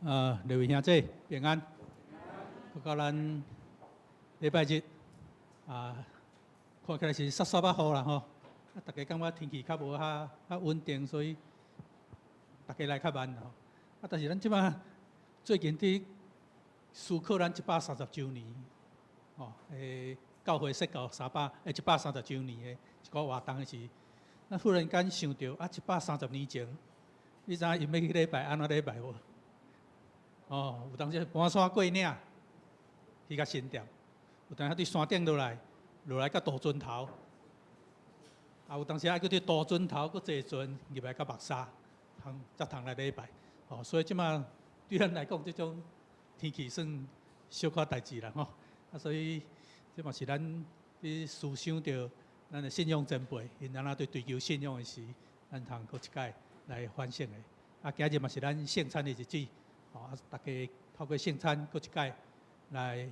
各位兄弟平安。閣到咱禮拜日啊，看起來是捒捒仔雨啦吼。啊，大家感覺天氣較無較較穩定，所以大家來較慢吼。啊，但是咱這擺最近佇思考咱130週年，吼，教會設教三百欸130週年的一個活動的時，咱忽然間想著啊，130年前，你知影𪜶欲去禮拜按怎禮拜無？哦，有當時搬山過嶺去到新店，有當時佇山頂落來，落來到渡船頭，啊，有當時愛閣佇渡船頭閣坐船入來到木柵，通才通來禮拜。哦，所以這馬對咱來講，這種天氣算小可代誌啦吼。啊，所以這嘛是咱佇思想著咱的信仰前輩，𪜶按怎對追求信仰的時，咱通閣一擺來反省的。啊，今日嘛是咱聖餐的日子。啊！大家透過聖餐，閣一擺來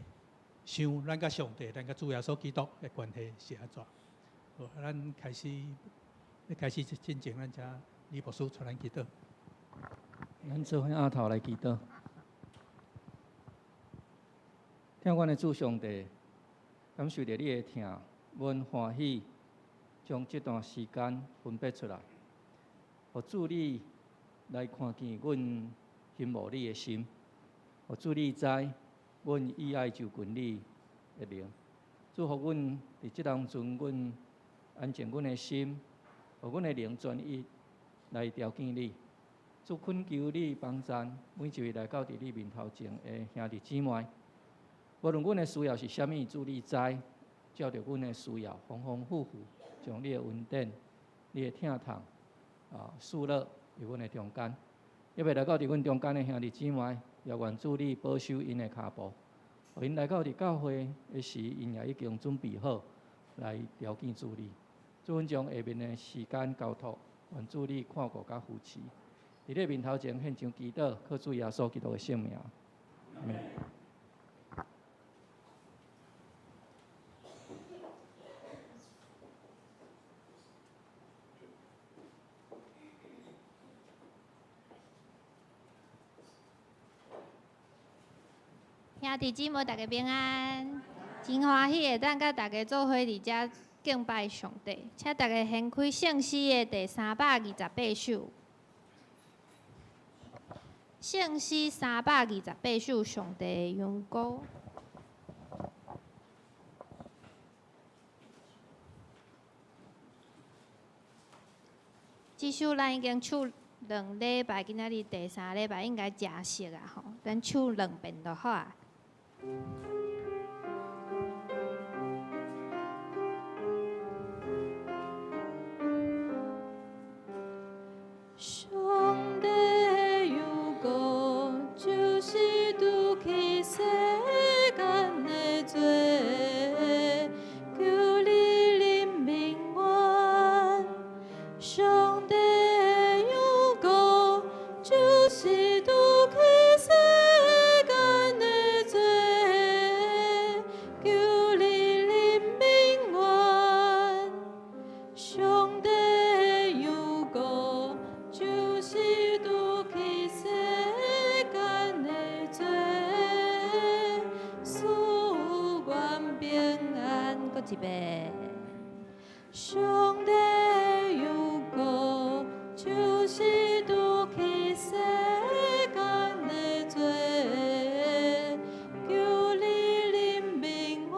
想咱佮上帝、咱佮主耶穌基督的關係是按怎？好，咱開始，欲開始進前，咱請李牧師帶咱祈禱。咱做伙徛頭來祈禱。疼阮的主上帝，感受著你的疼，阮歡喜將這段時間分別出來，予主你來看見阮欣慕你的心，予主你知，阮意愛就近你的靈。主予阮佇這當陣，阮安靜阮的心，予阮的靈專一來朝見你。主懇求你幫贊每一位來到佇你面頭前的兄弟姊妹，無論阮的需要是啥物，主你知，照著阮的需要，豐豐富富，將你的恩典、你的疼痛啊，賜落佇阮的中間。猶未來到佇阮中間的兄弟姊妹，也願主你保守𪜶的跤步，予𪜶來到佇教會的時，𪜶也已經準備好來朝見主你。主，阮將下面的時間交託，願主你看顧佮扶持。佇你面頭前獻上祈禱，靠主耶穌基督的聖名。阿們。兄弟姊妹，大家平安！真歡喜會當佮大家做伙佇遮敬拜上帝，請大家掀開聖詩的第328首。聖詩三百二十八首，上帝的羊羔。這首咱已經唱兩禮拜，今仔日第三禮拜應該誠熟啊吼，咱唱兩遍就好啊。上帝的羊羔，就是除去世間的罪，求你憐憫阮。上帝的羊羔，就是除去世間的罪，求你憐憫阮。上帝的羊羔，就是除去世間的罪，賜阮平安。閣一遍。上帝的羊羔，就是除去世間的罪，求你憐憫阮。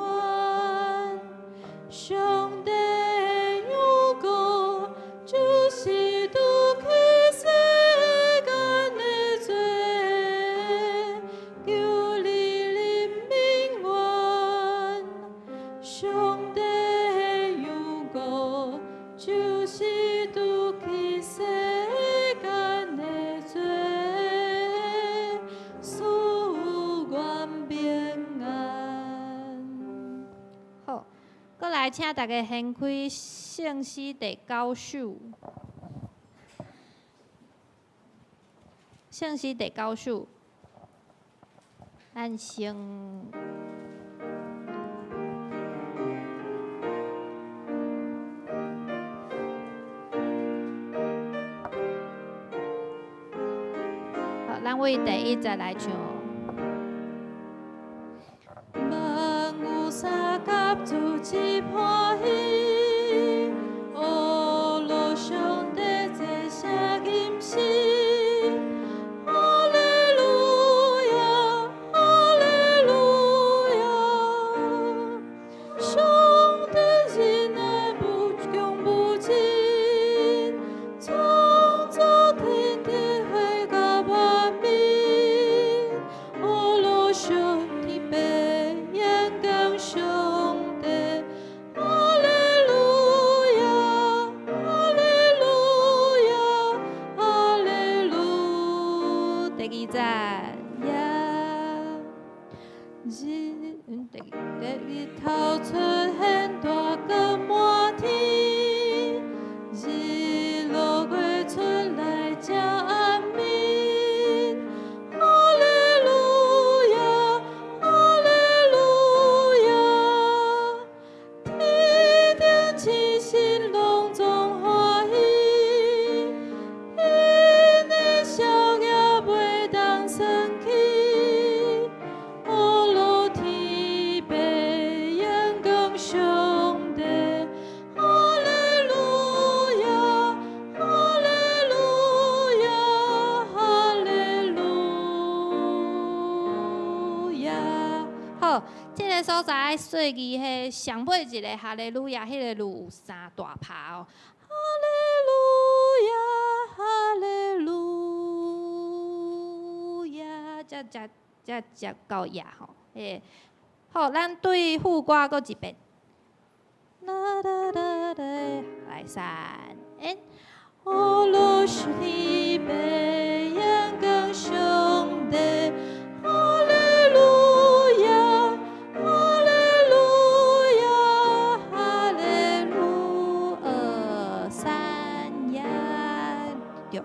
上帝的羊羔，就是除去世間的罪，求你憐憫阮。上帝的羊羔，就是除去世間的罪，賜阮平安。好，閣來請大家掀開聖詩第九首。聖詩第九首，咱先。咱為第一節來唱。萬有相佮主齊歡喜，阿羅上帝這聲吟詩，哈利路亞，哈利路亞，上帝仁愛無窮無盡，創造天地花佮萬民，阿羅上天父仰望上帝，哈利路亞，哈利路亞，哈利路。第二節呀，日第第日頭出現大光滿天，日落月出來正暗暝，哈利路亞，哈利路亞，天頂星星攏總歡喜，𪜶的笑靨袂當算起，阿羅天父仰望上帝，哈利路亞，哈利路亞，哈利路亞。好，這个所在細字彼上尾一个哈利路亞，彼个字有三大拍哦。哈利路亞，哈利路亞，才才才才到亞吼。欸，好，咱對副歌閣一遍。啦啦啦啦，來三，N。阿羅是天父仰望上帝，哈利路亞，哈利路亞，哈利路二三呀，對。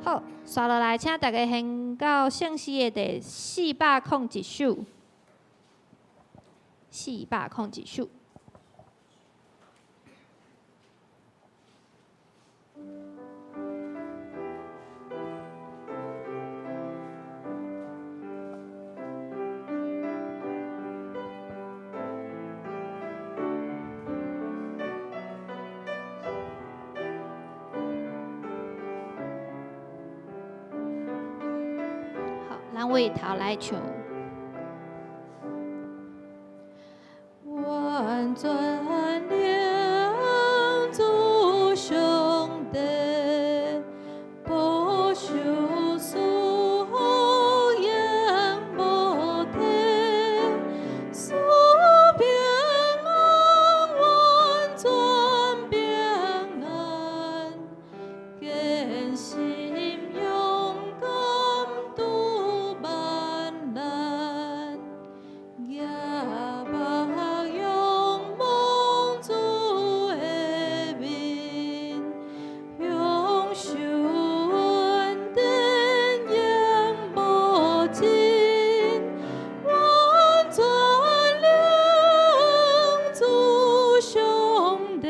好，紲落來，請大家掀到聖詩的第401首，401首。好，咱為頭來唱。完全領主上帝，保守賜福永無退，賜平安，完全平安，堅心勇敢拄萬難，舉目仰望主的面，享受恩典永無盡，完全領主上帝，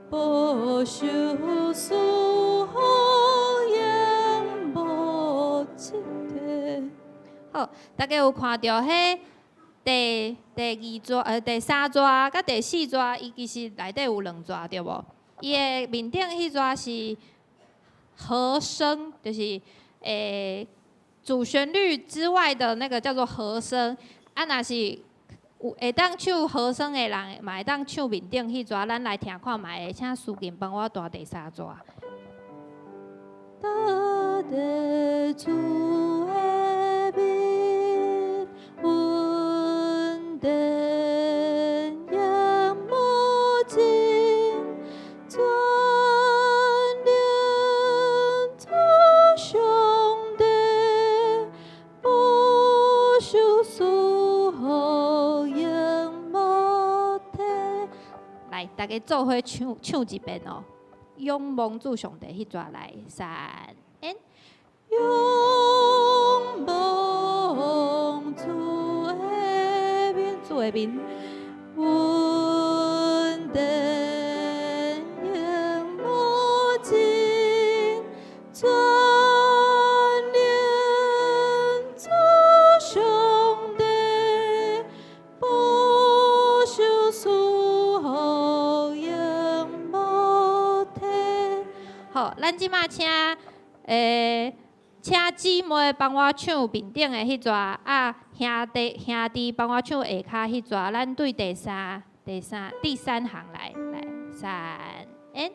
保守賜福永無盡。好，大家有看著彼第第二逝、第三逝佮第四逝，伊其實內底有兩逝對無？伊的面頂彼逝是和聲，就是主旋律之外的那個叫做和聲。啊，若是有會當唱和聲的人，嘛會當唱面頂彼逝。咱來聽看覓，請蘇琴幫我彈第三逝。搭佇主的面，恩典永無盡，全能主上帝，保守賜福永無退。來，大家做伙唱唱一遍哦。仰望主上帝，彼逝來三 N。仰望主的面，主的面，恩典永無盡，全能咱這馬請姊妹幫我唱面頂的彼逝，啊兄弟幫我唱下跤彼逝，咱對第三行來來三 N。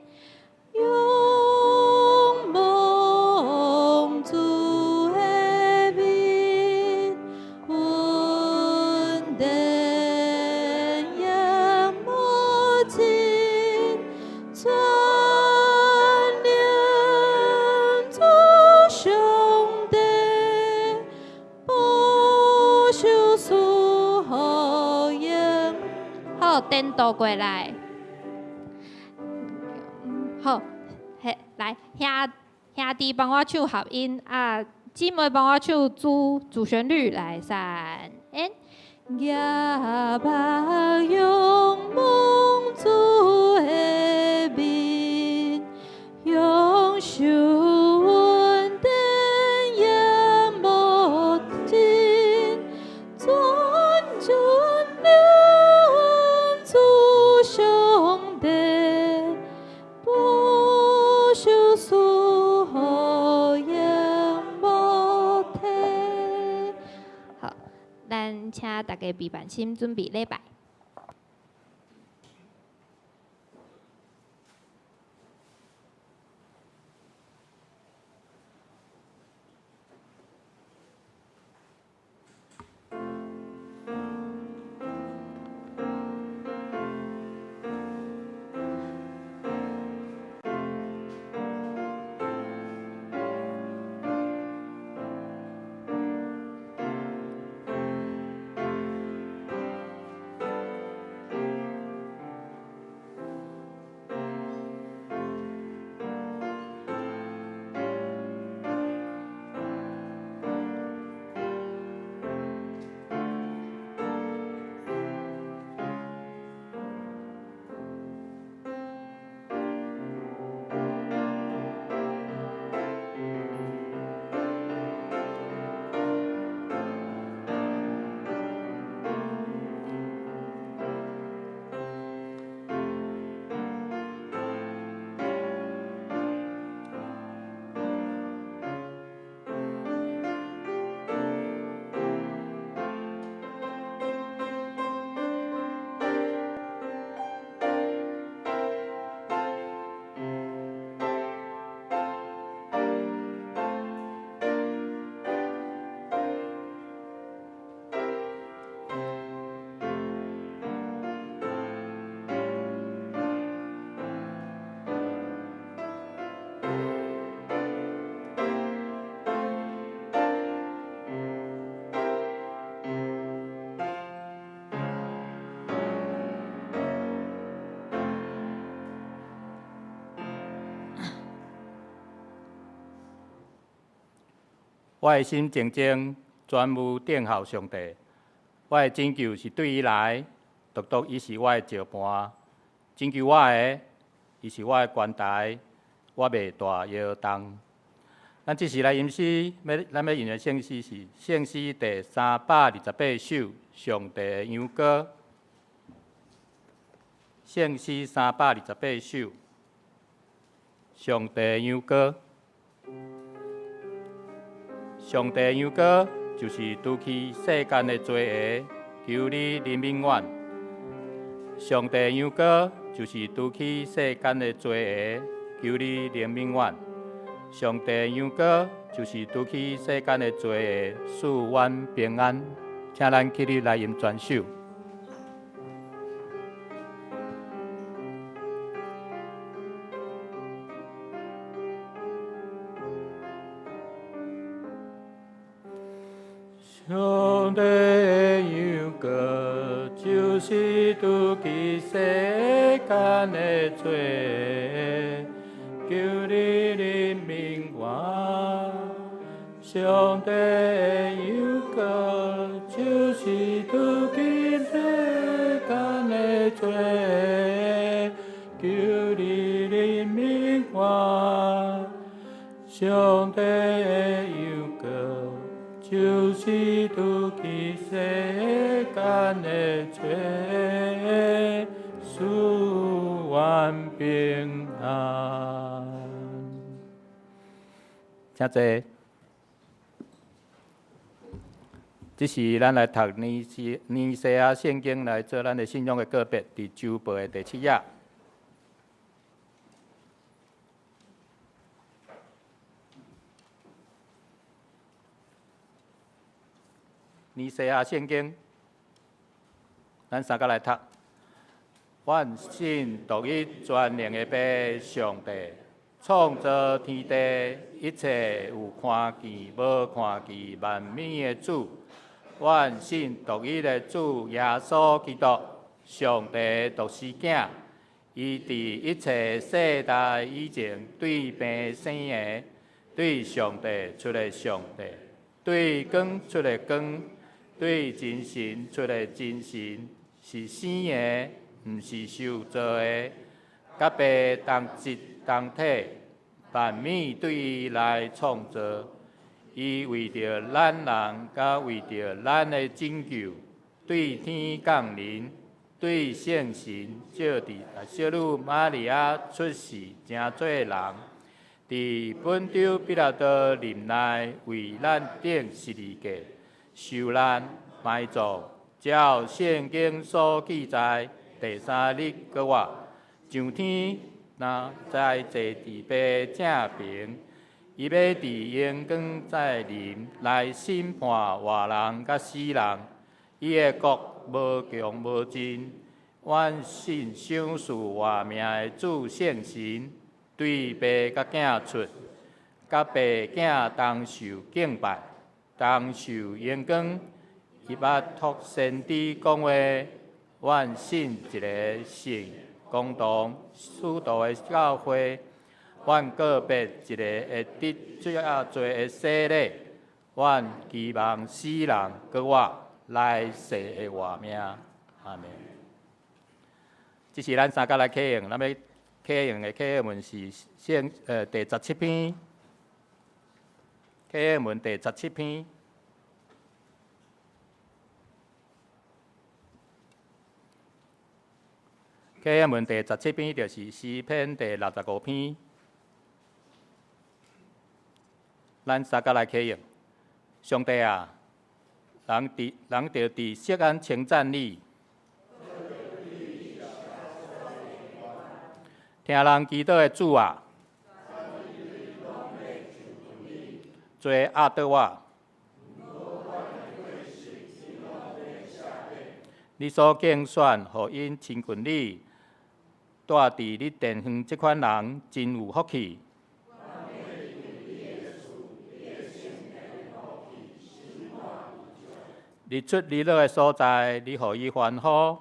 仰望主的面，恩典永無盡，全能主上帝，保守賜福永。好，顛倒過來。好，嘿，來兄弟幫我唱合音啊，姊妹幫我唱主旋律，來三 N。舉目仰望主的面，享受恩典永無盡，全能主上帝，保守賜福永無退。好，咱請大家閉目心準備禮拜。我的心靜靜，專務等候上帝。我的拯救是對伊來，獨獨伊是我的石磐。拯救我的，伊是我的關台，我袂大搖動。咱這時來吟詩，咱欲吟的聖詩是聖詩第328首《上帝的羊羔》。聖詩328首《上帝的羊羔》。上帝的羊羔就是除去世間的罪惡，求你憐憫阮。上帝的羊羔就是除去世間的罪惡，求你憐憫阮。上帝的羊羔就是除去世間的罪惡，賜阮平安。請咱起立來吟全首。上帝的羊羔就是除去世間的罪，求你憐憫我。上帝的羊羔就是除去世間的罪，求你憐憫我。上帝的羊羔就是除去世間的罪，賜阮平安。請坐。這是咱來讀尼西亞聖經來做咱的信仰的告別，佇週報的第七頁。尼西亞聖經，咱三個來讀。阮信獨一全能的父上帝，創造天地一切有看見無看見萬物的主。阮信獨一的主耶穌基督，上帝獨生囝，伊佇一切世代以前對病生的，對上帝出的上帝，對光出的光，對真神出的真神，是生的，毋是受造的，佮父同質同體，萬物對伊來創造。伊為著咱人，佮為著咱的拯救，對天降臨，對聖神借佇小女瑪利亞出世，成做人，佇本丟彼拉多任內為咱釘十字架，受難埋葬，照聖經所記載，第三日閣活，上天，若在坐佇父正爿。伊欲佇榮光再臨來審判活人佮死人，伊的國無窮無盡。阮信賞賜活命的主聖神，對父佮囝出，佮父囝同受敬拜，同受榮光。伊捌託先知講話，阮信一个聖公同使徒的教會。阮告別一个會得赦罪的洗禮，阮期望死人閣活，來世的活命。阿們。這是咱三個來啟用，咱欲啟用的啟用文是聖第十七篇，啟用文第十七篇。啟用文第十七篇就是詩篇第六十五篇。咱三個來啟用，上帝啊，人著佇錫安稱讚你，聽人祈禱的主啊，做壓倒我，你所揀選，予𪜶親近你，住佇你殿園這款人真有福氣。日出日落的所在，你予伊歡呼。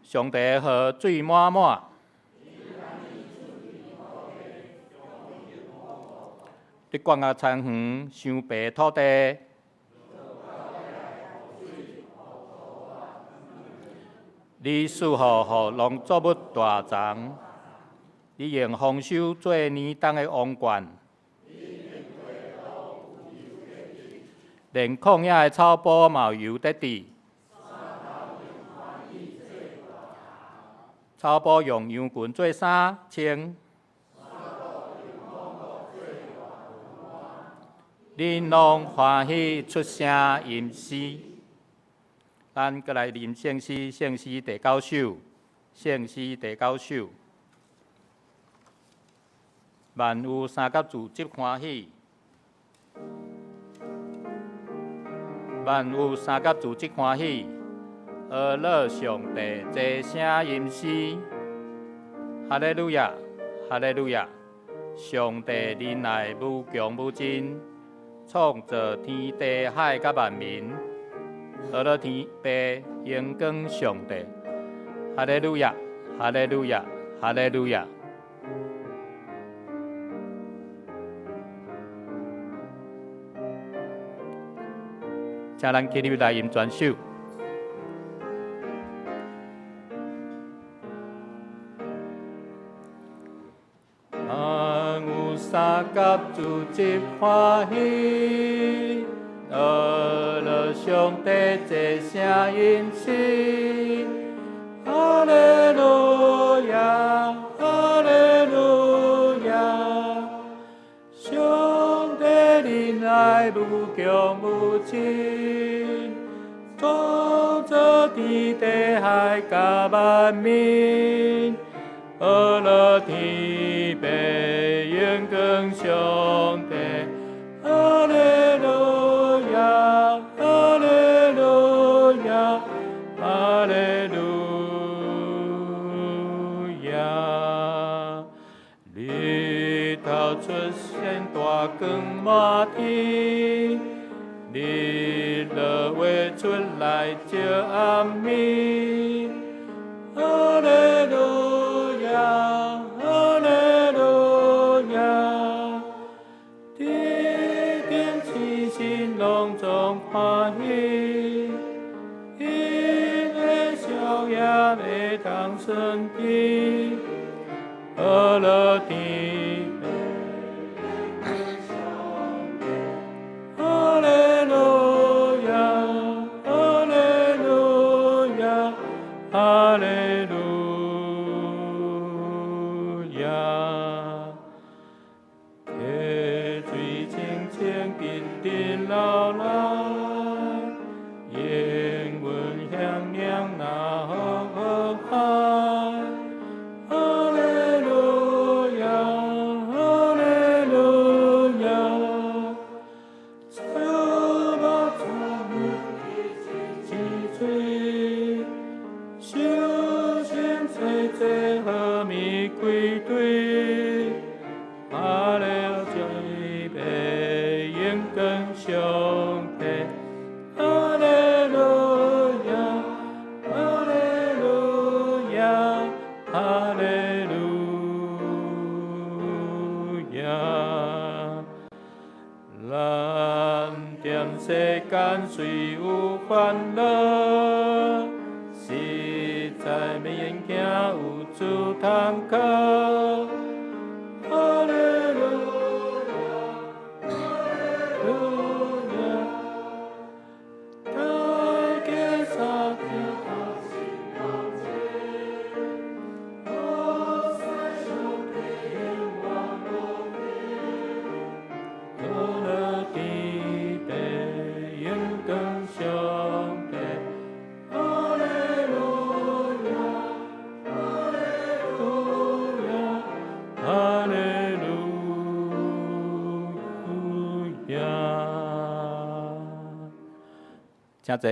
上帝的河水滿滿。你灌溉田園，傷肥土地。你賜予予農作物大欉。你用豐收做年冬的王冠，連曠野的草埔嘛有油得滴。草埔用羊群做衫穿。恁攏歡喜出聲吟詩，咱閣來吟聖詩，聖詩第九首，聖詩第九首。萬有三甲組織歡喜，萬有三甲組織歡喜，阿樂上帝齊聲吟詩，哈利路亞，哈利路亞！上帝仁愛無窮無盡，創造天地海佮萬民，阿樂天父榮光上帝，哈利路亞，哈利路亞，哈利路亞！請咱起立來吟全首。萬有三甲組織歡喜，阿樂上帝齊聲吟詩，哈利路。無窮無盡，創造天地海佮萬民，呵樂天父榮光上帝，哈利路亞，哈利路亞，哈利路亞。日頭出現大光滿天，日落月出來照暗暝。哈利路亞，哈利路亞，天頂星星攏總歡喜，𪜶的笑靨會當算計。呵樂天父哈利路亞，哈利路亞，哈利路亞。溪水清清直直流來，永遠響亮那好海。哈利路亞，哈利路亞，草木草木之水，修身濟濟和美歸對，哈利路亞，榮光上帝，哈利路亞，哈利路亞，哈利路亞。咱踮世間雖有煩惱，實在免驚有主通靠。哈利路亞，哈利路亞，大家三天大心我上帝永遠無變。呵樂天父榮光上帝，哈利路亞，哈利路亞，哈利路亞。請坐。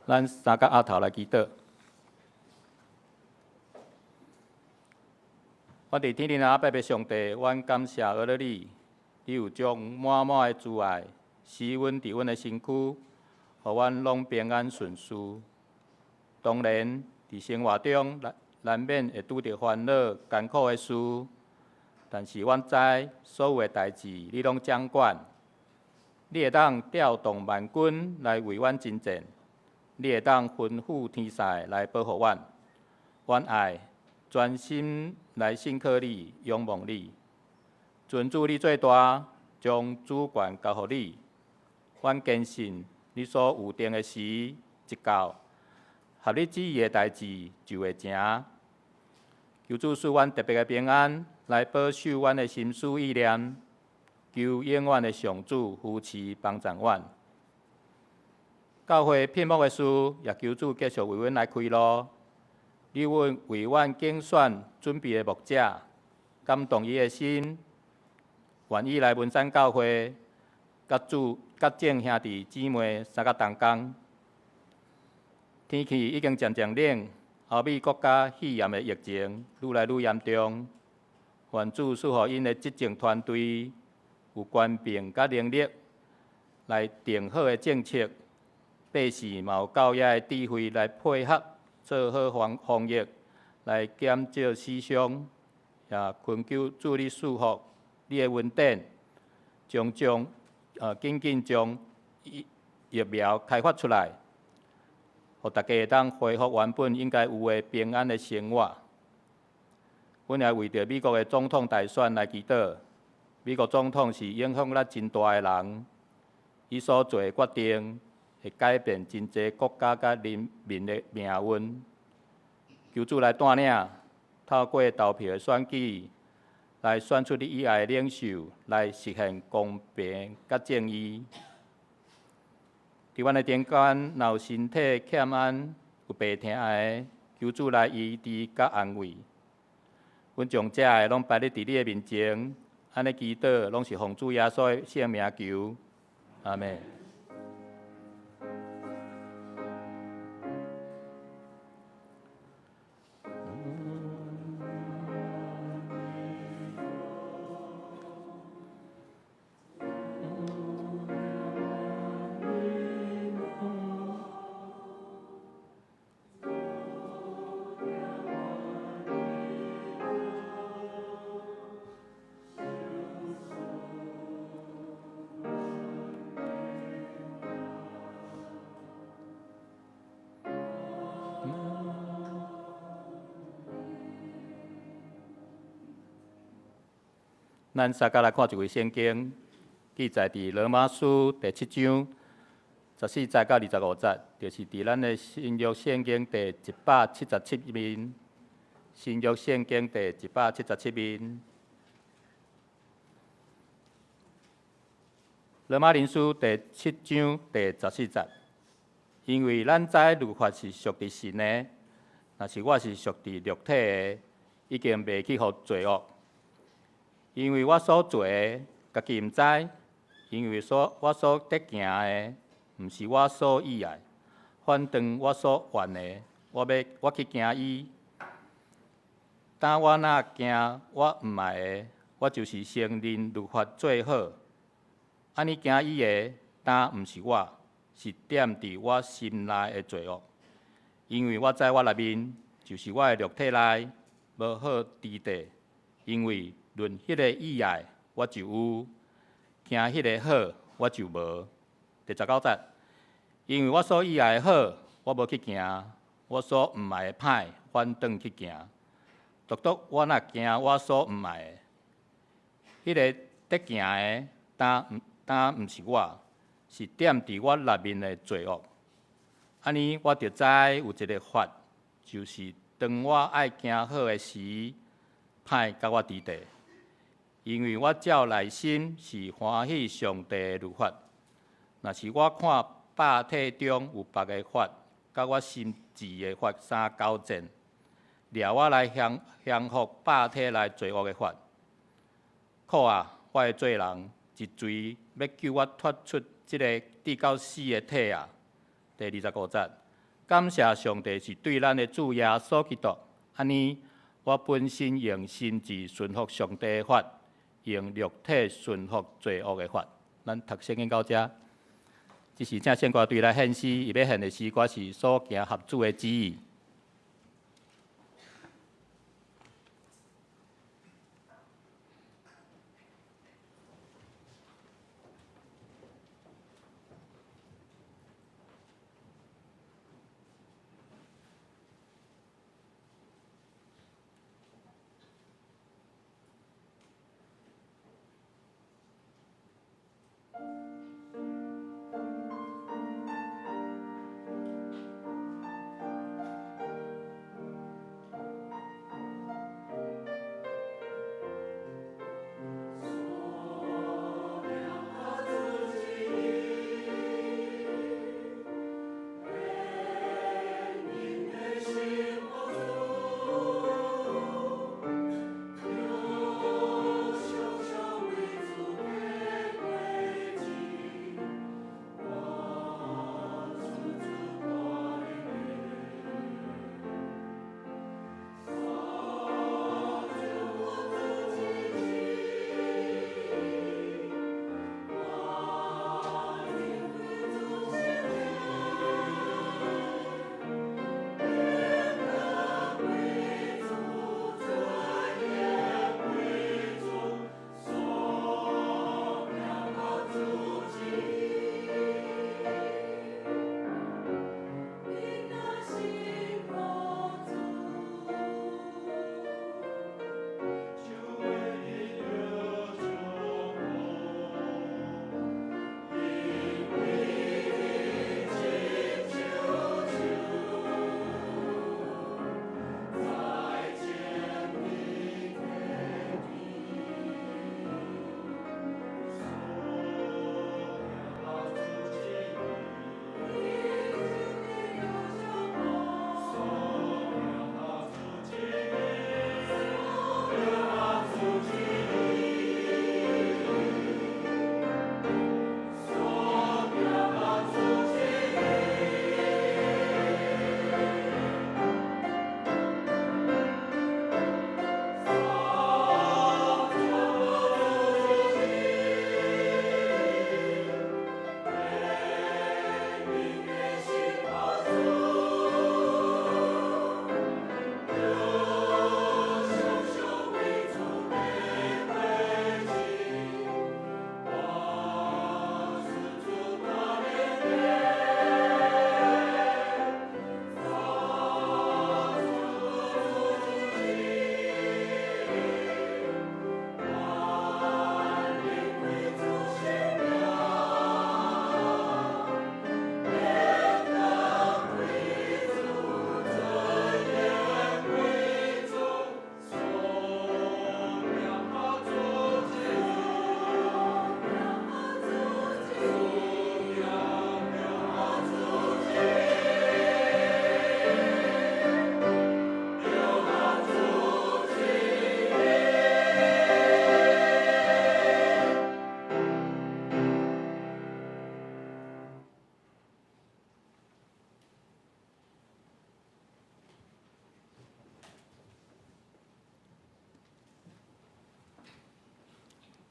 咱三個阿頭來祈禱。我佇天頂阿爸的上帝，阮感謝阿樂你，你有將滿滿的慈愛施阮佇阮的身軀，予阮攏平安順遂。當然，佇生活中難免會拄著煩惱、艱苦的事，但是阮知所有的代誌你攏掌管，你會當調動萬軍來為阮征戰，你會當吩咐天使來保護阮。阮愛專心來信靠你、仰望你。尊主你最大，將主權交予你。阮堅信你所預定的時一到，合你旨意的代誌就會成。求主賜阮特別的平安，來保守阮的心思意念。求永遠的上主扶持幫助阮。教會聘牧的事，也求主繼續為阮來開路。你阮為阮揀選準備的牧者，感動伊的心，願意來文山教會，佮主佮眾兄弟姊妹相佮同工。天氣已經漸漸冷，歐美國家肺炎的疫情愈來愈嚴重。願主賜予𪜶的執政團隊有權柄佮能力來定好的政策，百姓嘛有夠遐的智慧來配合做好防疫，來減少死傷。也懇求主你賜福你的恩典，將緊緊將疫苗開發出來，予大家會當恢復原本應該有的平安的生活。阮也為著美國的總統大選來祈禱。美國總統是影響力真大的人，伊所做的決定會改變真濟國家佮人民的命運。求主來帶領，透過投票的選舉，來選出你喜愛的領袖，來實現公平佮正義。佇阮的中間，若有身體欠安、有病疼的，求主來醫治佮安慰。阮將這个攏擺咧佇你的面前，按呢祈禱，攏是奉主耶穌的聖名求，阿們。咱三家來看一位聖經，記載佇羅馬書第七章十四節到25節，就是佇咱的新約聖經第177面。新約聖經第177面。羅馬人書第七章第十四節，因為咱知律法是屬佇神的，若是我是屬佇肉體的，已經袂去予罪惡。因為我所做的，家己毋知；因為我所得行的，毋是我所意愛。反轉我所願的，我去行伊。當我若行我毋愛的，我就是承認律法做好。按呢行伊的，當毋是我，是踮佇我心內的罪惡。因為我知我內面，就是我的肉體內無好之地，因為論彼个意愛，我就有；行彼个好，我就無。第19節，因為我所意愛的好，我無去行；我所毋愛的歹，反轉去行。獨獨我若行我所毋愛的，彼个得行的，當毋是我，是踮佇我內面的罪惡。按呢，我就知有一个法，就是當我愛行好的時，歹佮我佇地。因為我照內心是歡喜上帝的律法，若是我看百體中有別个法，佮我心志的法相交戰，掠我來降服百體內罪惡的法。苦啊！我的罪人，是誰欲救我脫出這个至到死的體啊？第25節，感謝上帝是對咱的主耶穌基督。按呢，我本身用心志順服上帝的法，用肉體順服罪惡的法。咱讀聖經到這，這是請聖歌隊來獻詩，伊欲獻的詩歌是所行合主的旨意。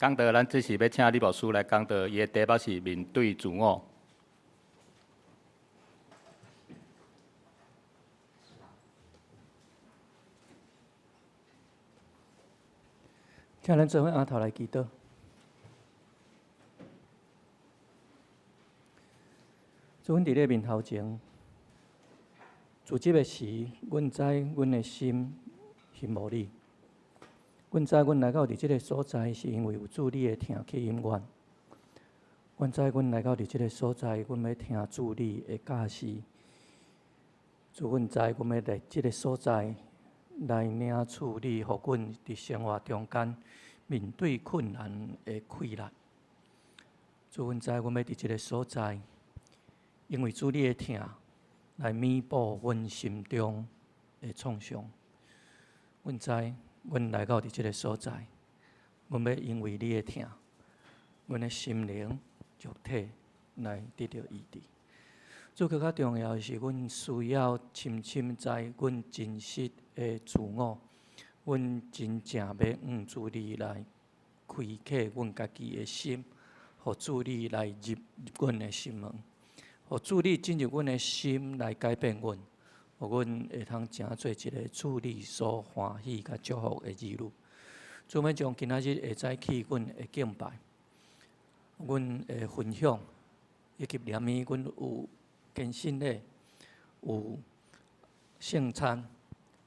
講道，咱這時欲請李牧師來講道，伊的題目是面對自我。請咱做伙徛頭來祈禱。主，阮佇你面頭前，自這个時，阮知阮的心是無你。阮知阮來到佇這个所在，是因為有主你的疼吸引阮。阮知阮來到佇這个所在，阮欲聽主你的教示。主，阮知阮欲來這个所在來領取你，予阮佇生活中間面對困難的氣力。主，阮知阮欲佇這个所在，因為主你的疼來彌補阮心中的創傷。阮知阮來到佇這个所在，阮欲因為你的疼，阮的心靈、肉體來得著醫治。主，閣較重要的是，阮需要深深知阮真實的自我，阮真正欲向主你來開啟阮家己的心，予主你來入阮的心門，予主你進入阮的心來改變阮，予阮會通成做一个主你所歡喜佮祝福的兒女。主，欲將今仔日下早起阮的敬拜、阮的分享，以及連暝阮有堅信禮、有聖餐，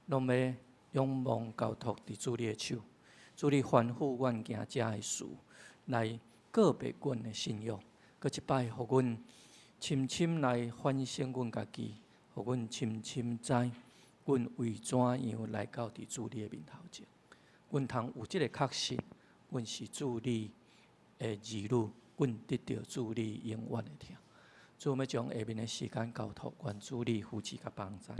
攏欲仰望交託佇主你的手。主你吩咐阮行這个事，來告別阮的信仰。閣一擺，予阮深深來反省阮家己，予阮深深知，阮為怎樣來到佇主你的面頭前。阮通有這个確信，阮是主你的兒女，阮得著主你永遠的疼。主，欲將下面的時間交託，願主你扶持佮幫贊。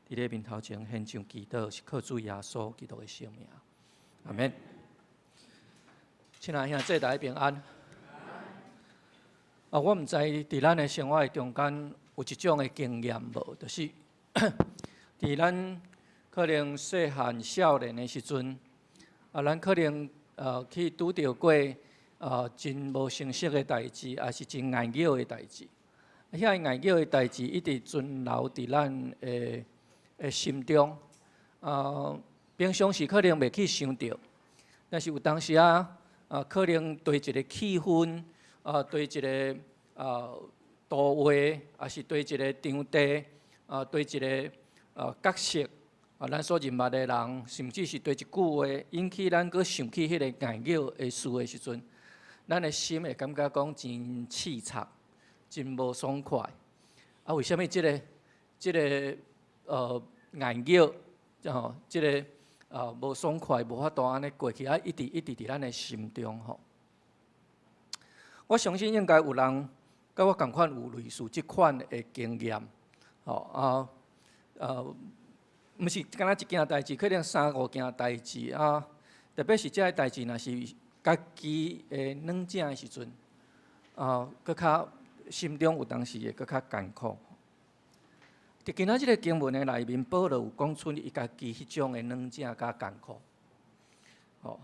佇你面頭前獻上祈禱，是靠主耶穌基督的聖名。阿們。親愛兄弟，大家平安。啊，我毋知佇咱的生活的中間有一種的經驗無，就是佇咱可能細漢少年的時陣，啊，咱可能去拄著過真無成熟的代誌，抑是真硬拗的代誌。遐硬拗的代誌一直存留佇咱的心中。平常時可能袂去想著，但是有當時啊，可能對一个氣氛，對一个圖畫，抑是對一个場地，對一个角色，咱所認捌的人，甚至是對一句話，引起咱閣想起彼个硬拗的事的時陣，咱的心會感覺講真刺插，真無爽快。啊，為啥物這个硬拗，吼，這个無爽快，無法度按呢過去，啊，一直一直佇咱的心中吼。我相信應該有人佮我仝款有類似這款的經驗，吼啊，毋是干焦一件代誌，可能三五件代誌啊。特別是這个代誌，若是家己的軟正的時陣，啊，閣較心中有當時會閣較艱苦。佇今仔這个經文的內面，保羅有講出伊家己彼種的軟正佮艱苦。吼，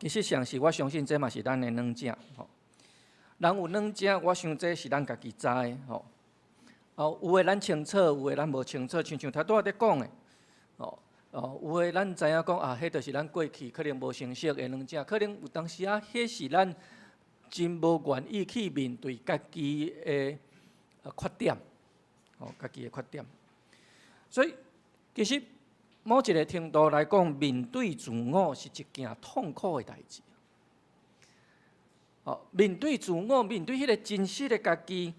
其實上是我相信這嘛是咱的軟正，吼。人有軟正，我想這是咱家己知的，吼。哦，有的咱清楚，有的咱無清楚，親像頭拄仔佇講的，吼，哦，有的咱知影講啊，彼就是咱過去可能無成熟的軟正，可能有當時啊，彼是咱真無願意去面對家己的缺點，吼，家己的缺點。所以其實某一个程度來講，面對自我是一件痛苦的代誌。哦，面對自我，面對彼个真實的家己，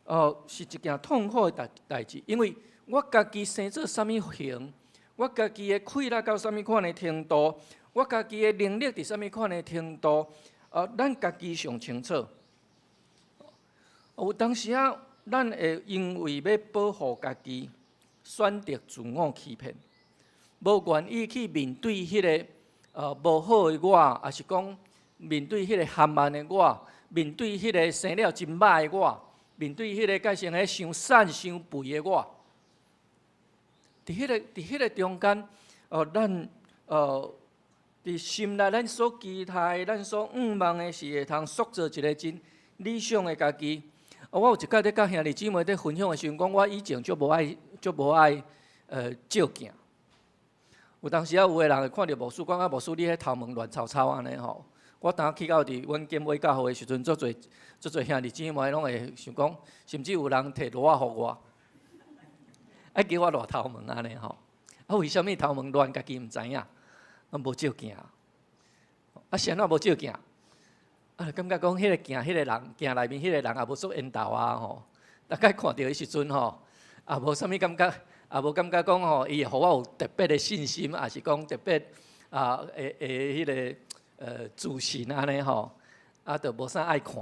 哦，是一件痛苦的代誌。因為我家己生做啥物型，我家己的氣力到啥物款的程度，我家己的能力佇啥物款的程度，咱家己上清楚。有當時啊，咱會因為欲保護家己，選擇自我欺騙，無願意去面對彼个無好的我，抑是講面對彼个含慢的我，面對彼个生了真歹的我，面對彼个改成彼傷瘦傷肥的我。佇彼个中間，咱佇心內咱所期待、咱所向望的是會通塑造一个真理想的家己。啊，我有一擺咧佮兄弟姊妹咧分享的時陣，講我以前足無愛、足無愛照鏡。有當時啊，有的人會看著牧師講啊，牧師你彼頭毛亂糟糟按呢吼。我當去到佇阮建偉教會的時陣，足濟足濟兄弟姊妹攏會想講，甚至有人提褥仔予我，愛叫我捋頭毛按呢吼。啊，為啥物頭毛亂，家己毋知影？啊，無照鏡。啊，是按怎無照鏡？啊，感覺講彼个鏡，彼个人鏡內面彼个人也無煞緣投啊吼。大概看著的時陣吼，也無啥物感覺，也無感覺講吼，伊會予我有特別的信心，抑是講特別啊，會會彼个自信按呢吼。啊，就無啥愛看，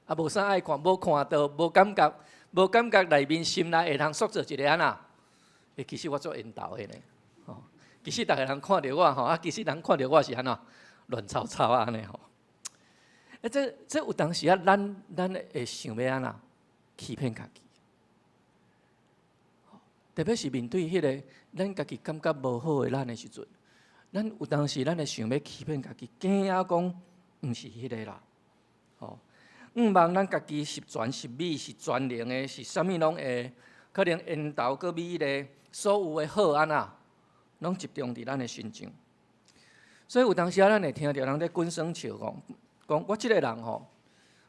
啊，無啥愛看，無看著無感覺，無感覺內面心內會通塑造一个按怎？欸，其實我足緣投的呢，吼。其實逐个人看著我吼，啊，其實人看著我是按怎亂糟糟按呢吼。欸，這有當時啊，咱會想欲按怎欺騙家己，特別是面對彼个咱家己感覺無好的咱的時陣，咱有當時咱會想欲欺騙家己，驚仔講毋是彼个啦，吼。向望咱家己十全十美，是全能的，是啥物攏會可能緣投閣美麗，所有的好按怎，攏集中佇咱的身上。所以有當時啊，咱會聽著人咧滾耍笑講，講我這个人吼，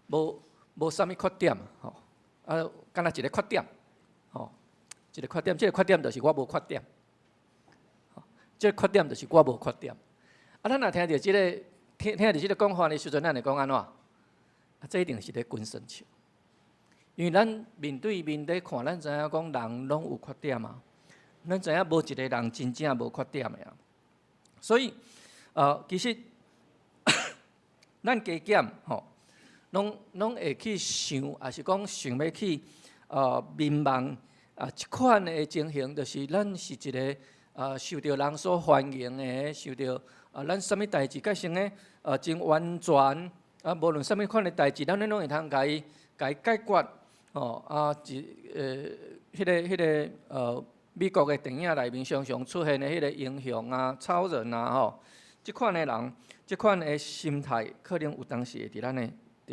無啥物缺點吼，啊，敢若一个缺點，吼，一个缺點，這个缺點就是我無缺點，這个缺點就是我無缺點。啊，咱若聽著這个聽著這个講法的時陣，咱會講按怎？啊，這一定是咧滾耍笑，因為咱面對面咧看，咱知影講人攏有缺點啊，咱知影無一个人真正無缺點的啊。所以，其實咱加減吼，攏會去想，抑是講想欲去眠夢啊，這款的情形，就是咱是一个受著人所歡迎的，受著啊，咱啥物代誌較成咧真完全啊，無論啥物款的代誌，咱攏會通共伊解決吼啊，一彼个美國的電影內面常常出現的彼个英雄啊、超人啊吼，這款的人，這款的心態，可能有當時會佇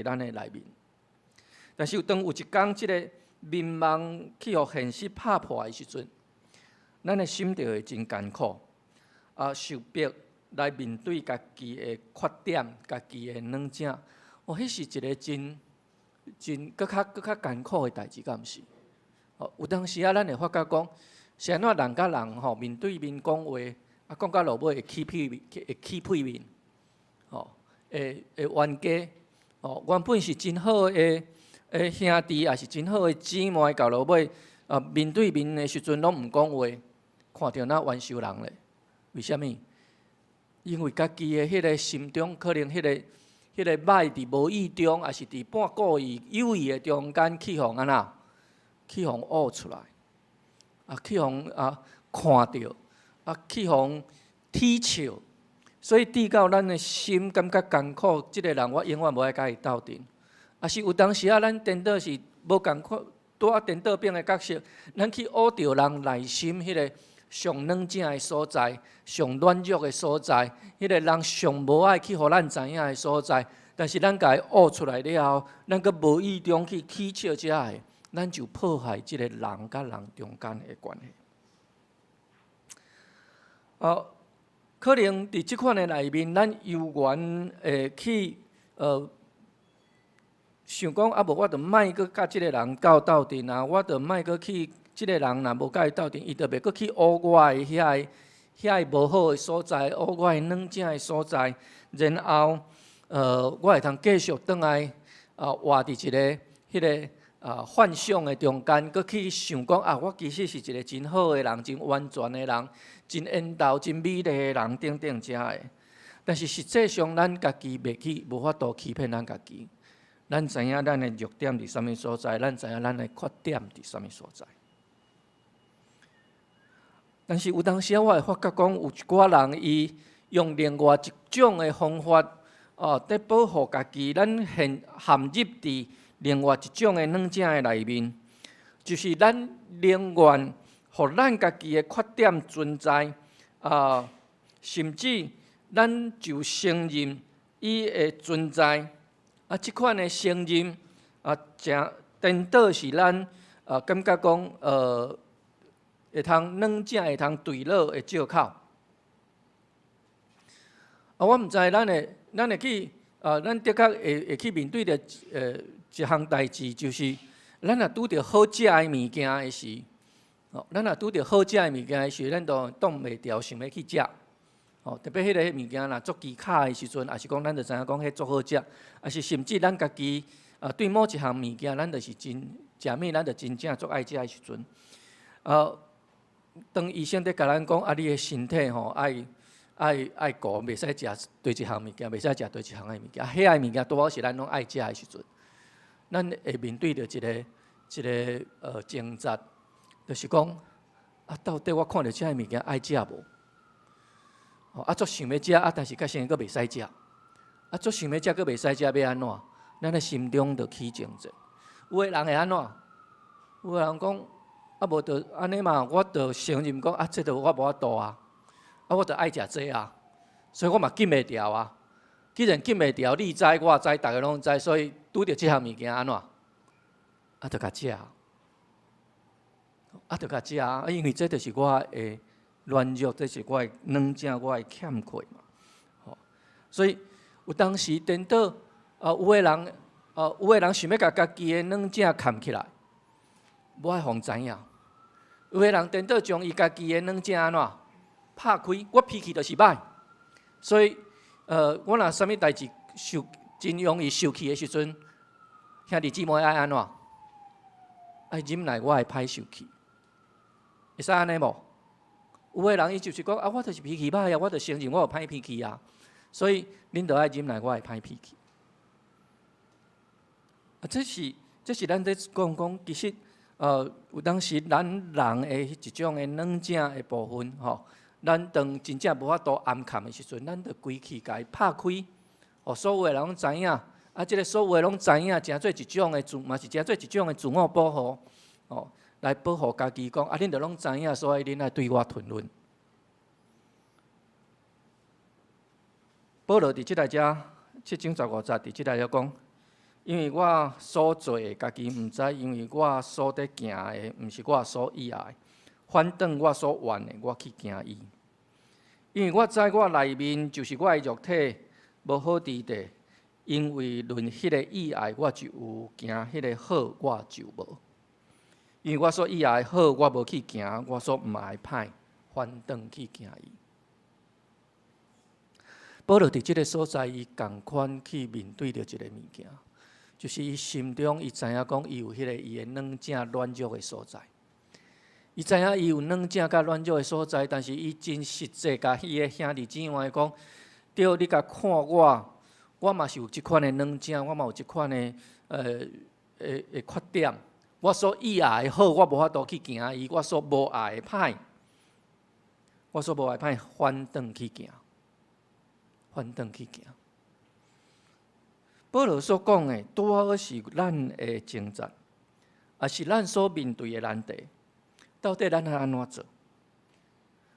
咱的內面。但是當有一工這个眠夢去予現實拍破的時陣，咱的心就會真艱苦，啊，受逼來面對家己的缺點、家己的軟弱，哦，彼是一个真真閣較艱苦的代誌，敢毋是？哦，有當時啊，咱會發覺講，是按怎人佮人吼面對面講話，啊，講到落尾會起屁面，會起屁面，吼，會冤家，吼，原本是真好的兄弟，抑是真好的姊妹，到落尾啊面對面的時陣攏毋講話，看著若冤仇人咧。為啥物？因為家己的彼个心中可能彼个歹佇無意中，抑是佇半故意、有意的中間去予按怎？去予挖出來，啊，去予啊看著，啊，去予取笑，所以致到咱的心感覺艱苦。這个人我永遠無愛佮伊鬥陣。抑是有當時啊，咱顛倒是無仝款，拄仔顛倒反的角色，咱去挖著人內心彼个上軟正的所在，上軟弱的所在，彼个人上無愛去予咱知影的所在。但是咱共伊挖出來了後，咱閣無意中去取笑遮个，咱就破壞這个人佮人中間的關係。哦，可能佇這款的內面，咱猶原會去想講啊，無我就莫閣佮這个人鬥陣啊，我就莫閣去這个人若無佮伊鬥陣，伊就袂閣去挖我的遐个無好的所在，挖我的軟正的所在，然後我會通繼續轉來啊，活佇一个彼个幻想的中間，閣去想講啊，我其實是一个真好的人，真完全的人，真緣投、真美麗的人等等遮个。但是實際上，咱家己袂去無法度欺騙咱家己。咱知影咱的弱點佇啥物所在，咱知影咱的缺點佇啥物所在。但是有當時我會發覺講，有一寡人伊用另外一種的方法，哦，佇保護家己，咱陷入佇另外一種的軟正的內面，就是咱寧願予咱家己的缺點存在，啊，甚至咱就承認伊的存在。啊，這款的承認啊，誠顛倒是咱啊感覺講，會通軟正，會通墜落的藉口。啊，我毋知咱會去啊，咱的確會去面對著一項代誌，就是咱若拄著好食的物件的時，哦，咱若拄著好食的物件的時，咱就擋袂牢，想欲去食。哦，特別彼个物件若足奇巧的時陣，抑是講咱就知影講彼足好食，抑是甚至咱家己啊對某一項物件，咱就是真食物，咱就真正足愛食的時陣，當醫生佇共咱講啊，你的身體吼愛顧，袂使食佗一項物件，袂使食佗一項的物件，彼个物件拄好是咱攏愛食的時陣，咱會面對著一個掙扎，就是講啊，到底我看著這个物件愛食無？啊，足想欲食啊，但是較先閣袂使食，啊，足想欲食閣袂使食，欲按怎？咱的心中就起掙扎。有的人會按怎？有的人講啊，無就按呢嘛，我就承認講啊，這就我無法度啊，啊，我就愛食這啊，所以我嘛禁袂牢啊。既然禁袂牢，你知我知，逐个攏知，所以拄著這項物件按怎？啊，就共食，啊，就共食啊，因為這就是我的軟弱，這是我的軟正，我的欠缺嘛。吼，所以有當時顛倒，啊，有的人想欲共家己的軟正崁起來，無愛予人知影。有的人顛倒將伊家己的軟正按怎拍開，我脾氣就是䆀，所以，我若啥物代誌受真容易受氣的時陣，兄弟姊妹愛按怎？愛忍耐我的歹受氣，會使按呢無？有的人伊就是講啊，我就是脾氣䆀啊，我就承認我有歹脾氣啊，所以恁著愛忍耐我的歹脾氣。啊，這是咱咧講講，其實有當時咱人的一種的軟正的部分吼，咱當真正無法度掩崁的時陣，咱就規氣共伊拍開，予所有的人攏知影。啊，這个所有的攏知影，成做一種的自，嘛是成做一種的自我保護，哦，來保護家己講，啊，恁著攏知影，所以恁愛對我吞忍。保羅佇這內遮七章十五節佇這內遮講，因為我所做的，家己毋知；因為我所佇行的，毋是我所意愛的。反轉我所怨的，我去行伊。因為我知我內面就是我的肉體無好佇地。因為論彼个意愛，我就有行；彼个好，我就無。因為我所意愛的好，我無去行；我所毋愛歹，反轉去行伊。保羅佇這个所在，伊仝款去面對著一个物件，就是伊心中伊知影講，伊有彼个伊的軟正軟弱的所在。伊知影伊有軟正佮軟弱的所在，但是伊真實際共伊的兄弟姊妹講：對，你共看我。我嘛是有這款的軟正，我嘛有這款的缺點。我所意愛的好，我無法度去行伊；我所無愛的歹，我所無愛的歹，反轉去行，反轉去行。保羅所講的，拄好是咱的掙扎，抑是咱所面對的難題。到底咱愛按怎做？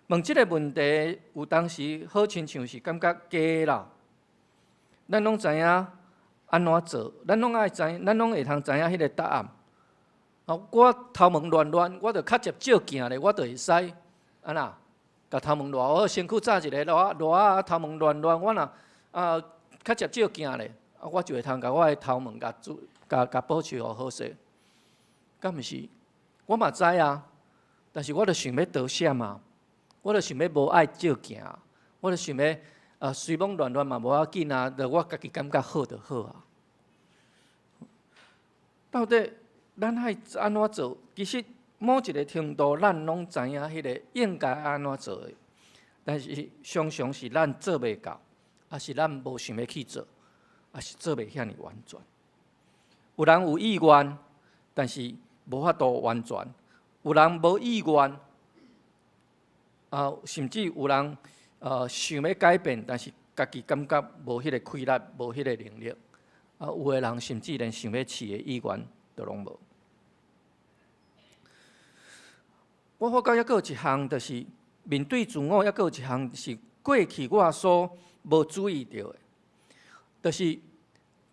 問這个問題，有當時好親像是感覺假啦。咱攏知影按怎做，咱攏愛知，咱攏會通知影彼个答案。哦，我頭毛亂亂，我就較捷照鏡咧，我就會使按怎，共頭毛捋好，身軀紮一个囉仔囉仔，頭毛亂亂，我若啊較捷照鏡咧，啊我就會通共我的頭毛共做，共共保持予好勢。敢毋是？我嘛知啊，但是我就想欲逃閃啊，我就想欲無愛照鏡，我就想欲。啊，雖罔亂亂嘛無要緊啊，著我家己感覺好就好啊。到底咱愛按怎做？其實某一个程度，咱攏知影彼个應該按怎做的，但是常常是咱做袂到，抑是咱無想欲去做，抑是做袂遐爾完全。有人有意願，但是無法度完全；有人無意願，啊，甚至有人，想欲改變，但是家己感覺無彼个氣力，無彼个能力。啊，有的人甚至連想欲試的意願都攏無。我發覺猶閣有一項，就是面對自我，猶閣有一項是過去我所無注意著的，就是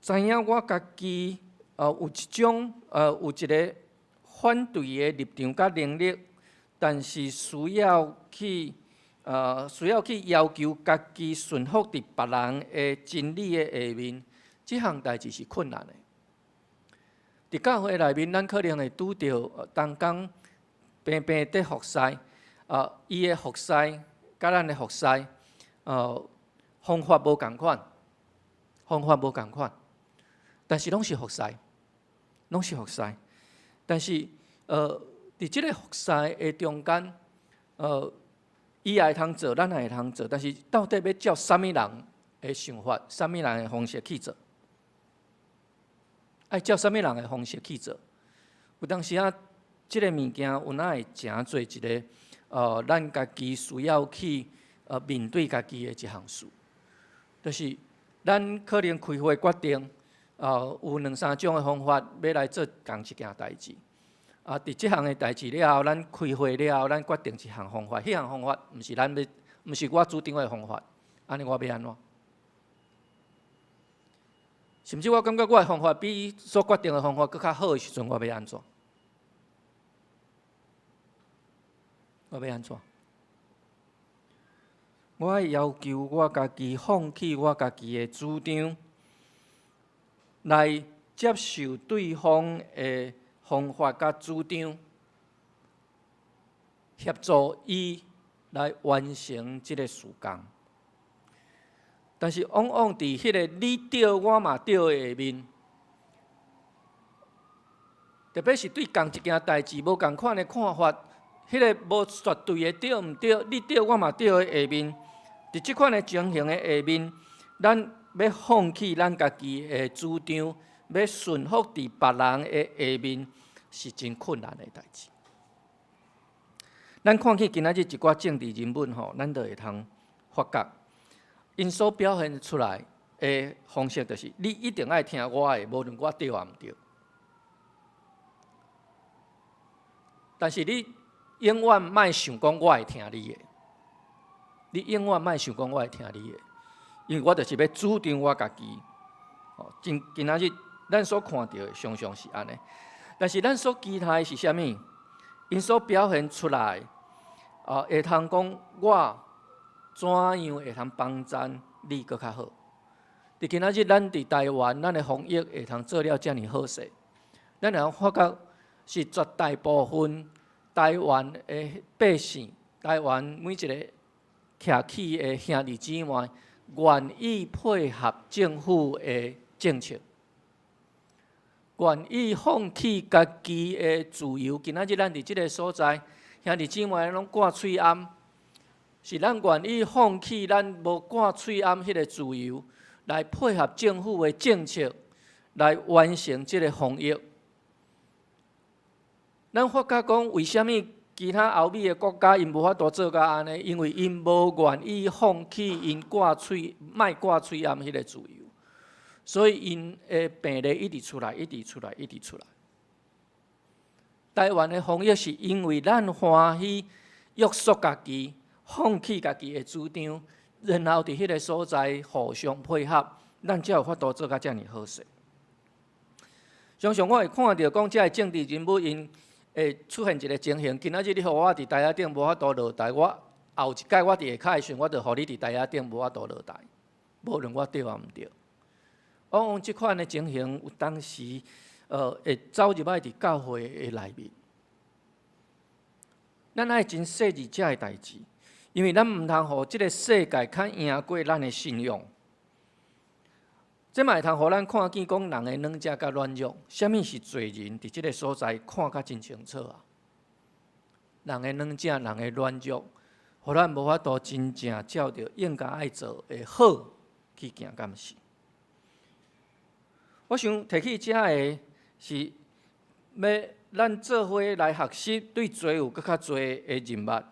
知影我家己有一個反對的立場佮能力，但是需要去要求家己順服佇別人的真理的下面，這項代誌是困難的。佇教會內面，咱可能會拄著同工平平佇服侍，伊的服侍佮咱的服侍，方法無仝款，方法無仝款，但是攏是服侍，攏是服侍。但是，佇這个服侍的中間，伊也會通做，咱也會通做，但是到底欲照啥物人的想法、啥物人的方式去做？愛照啥物人的方式去做？有當時啊，這个物件有哪會成做一个咱家己需要去面對家己的一項事，就是咱可能開會決定，有兩三種的方法欲來做仝一件代誌。啊，佇這項的代誌了後，咱開會了後，咱決定一項方法，彼項方法毋是咱欲，毋是我主張的方法，按呢我欲按怎？甚至我感覺我的方法比所決定的方法閣較好的時陣，我欲按怎？我欲按怎？我愛要求我家己放棄我家己的主張，來接受對方的方法佮主張，協助伊來完成這个事工。但是往往佇彼个你對我嘛對的下面，特別是對仝一件代誌無仝款的看法，彼个無絕對的對毋對，你對我嘛對的下面，佇這款的情形的下面，咱欲放棄咱家己的主張，欲順服佇別人的下面，是真困難的代誌。咱看見今仔日一寡政治人物吼，咱就會通發覺，𪜶所表現出來的方式，就是你一定愛聽我的，無論我對抑毋對。但是你永遠莫想講我會聽你的，你永遠莫想講我會聽你的，因為我就是欲主張我家己。哦，今今仔日咱所看著的常常是按呢，但是咱所期待的是啥物？𪜶所表現出來，啊，會通講我怎樣會通幫贊你閣較好？佇今仔日咱佇台灣，咱的防疫會通做了遮爾好勢，咱會通發覺是絕大部分台灣的百姓，台灣每一个徛起的兄弟姊妹，願意配合政府的政策，願意放棄家己的自由。今仔日咱佇這个所在，兄弟姊妹攏掛喙罨，是咱願意放棄咱無掛喙罨彼个自由，來配合政府的政策，來完成這个防疫。咱發覺講，為啥物其他歐美的國家𪜶無法度做甲按呢？因為𪜶無願意放棄𪜶掛喙、莫掛喙罨彼个自由，所以𪜶的病例一直出來，一直出來，一直出來。台灣的防疫是因為咱歡喜約束家己，放棄家己的主張，然後佇彼个所在互相配合，咱才有法度做甲遮爾好勢。常常我會看著講，這个政治人物𪜶會出現一个情形，今仔日你予我佇台仔頂無法度落台，我後一擺我佇下跤的時陣，我就予你佇台仔頂無法度落台，無論我對抑毋對。往往這款的情形，有當時會走入來佇教會的內面。咱愛真細膩這个代誌，因為咱毋通予這个世界較贏過咱的信仰。這嘛會通予咱看見講人的軟弱佮軟弱，啥物是罪人？佇這个所在看甲真清楚啊！人的軟弱，人的軟弱，予咱無法度真正照著應該愛做的好去行，敢毋是？我想提起這个是欲咱做伙來學習，對罪有閣較濟的認捌，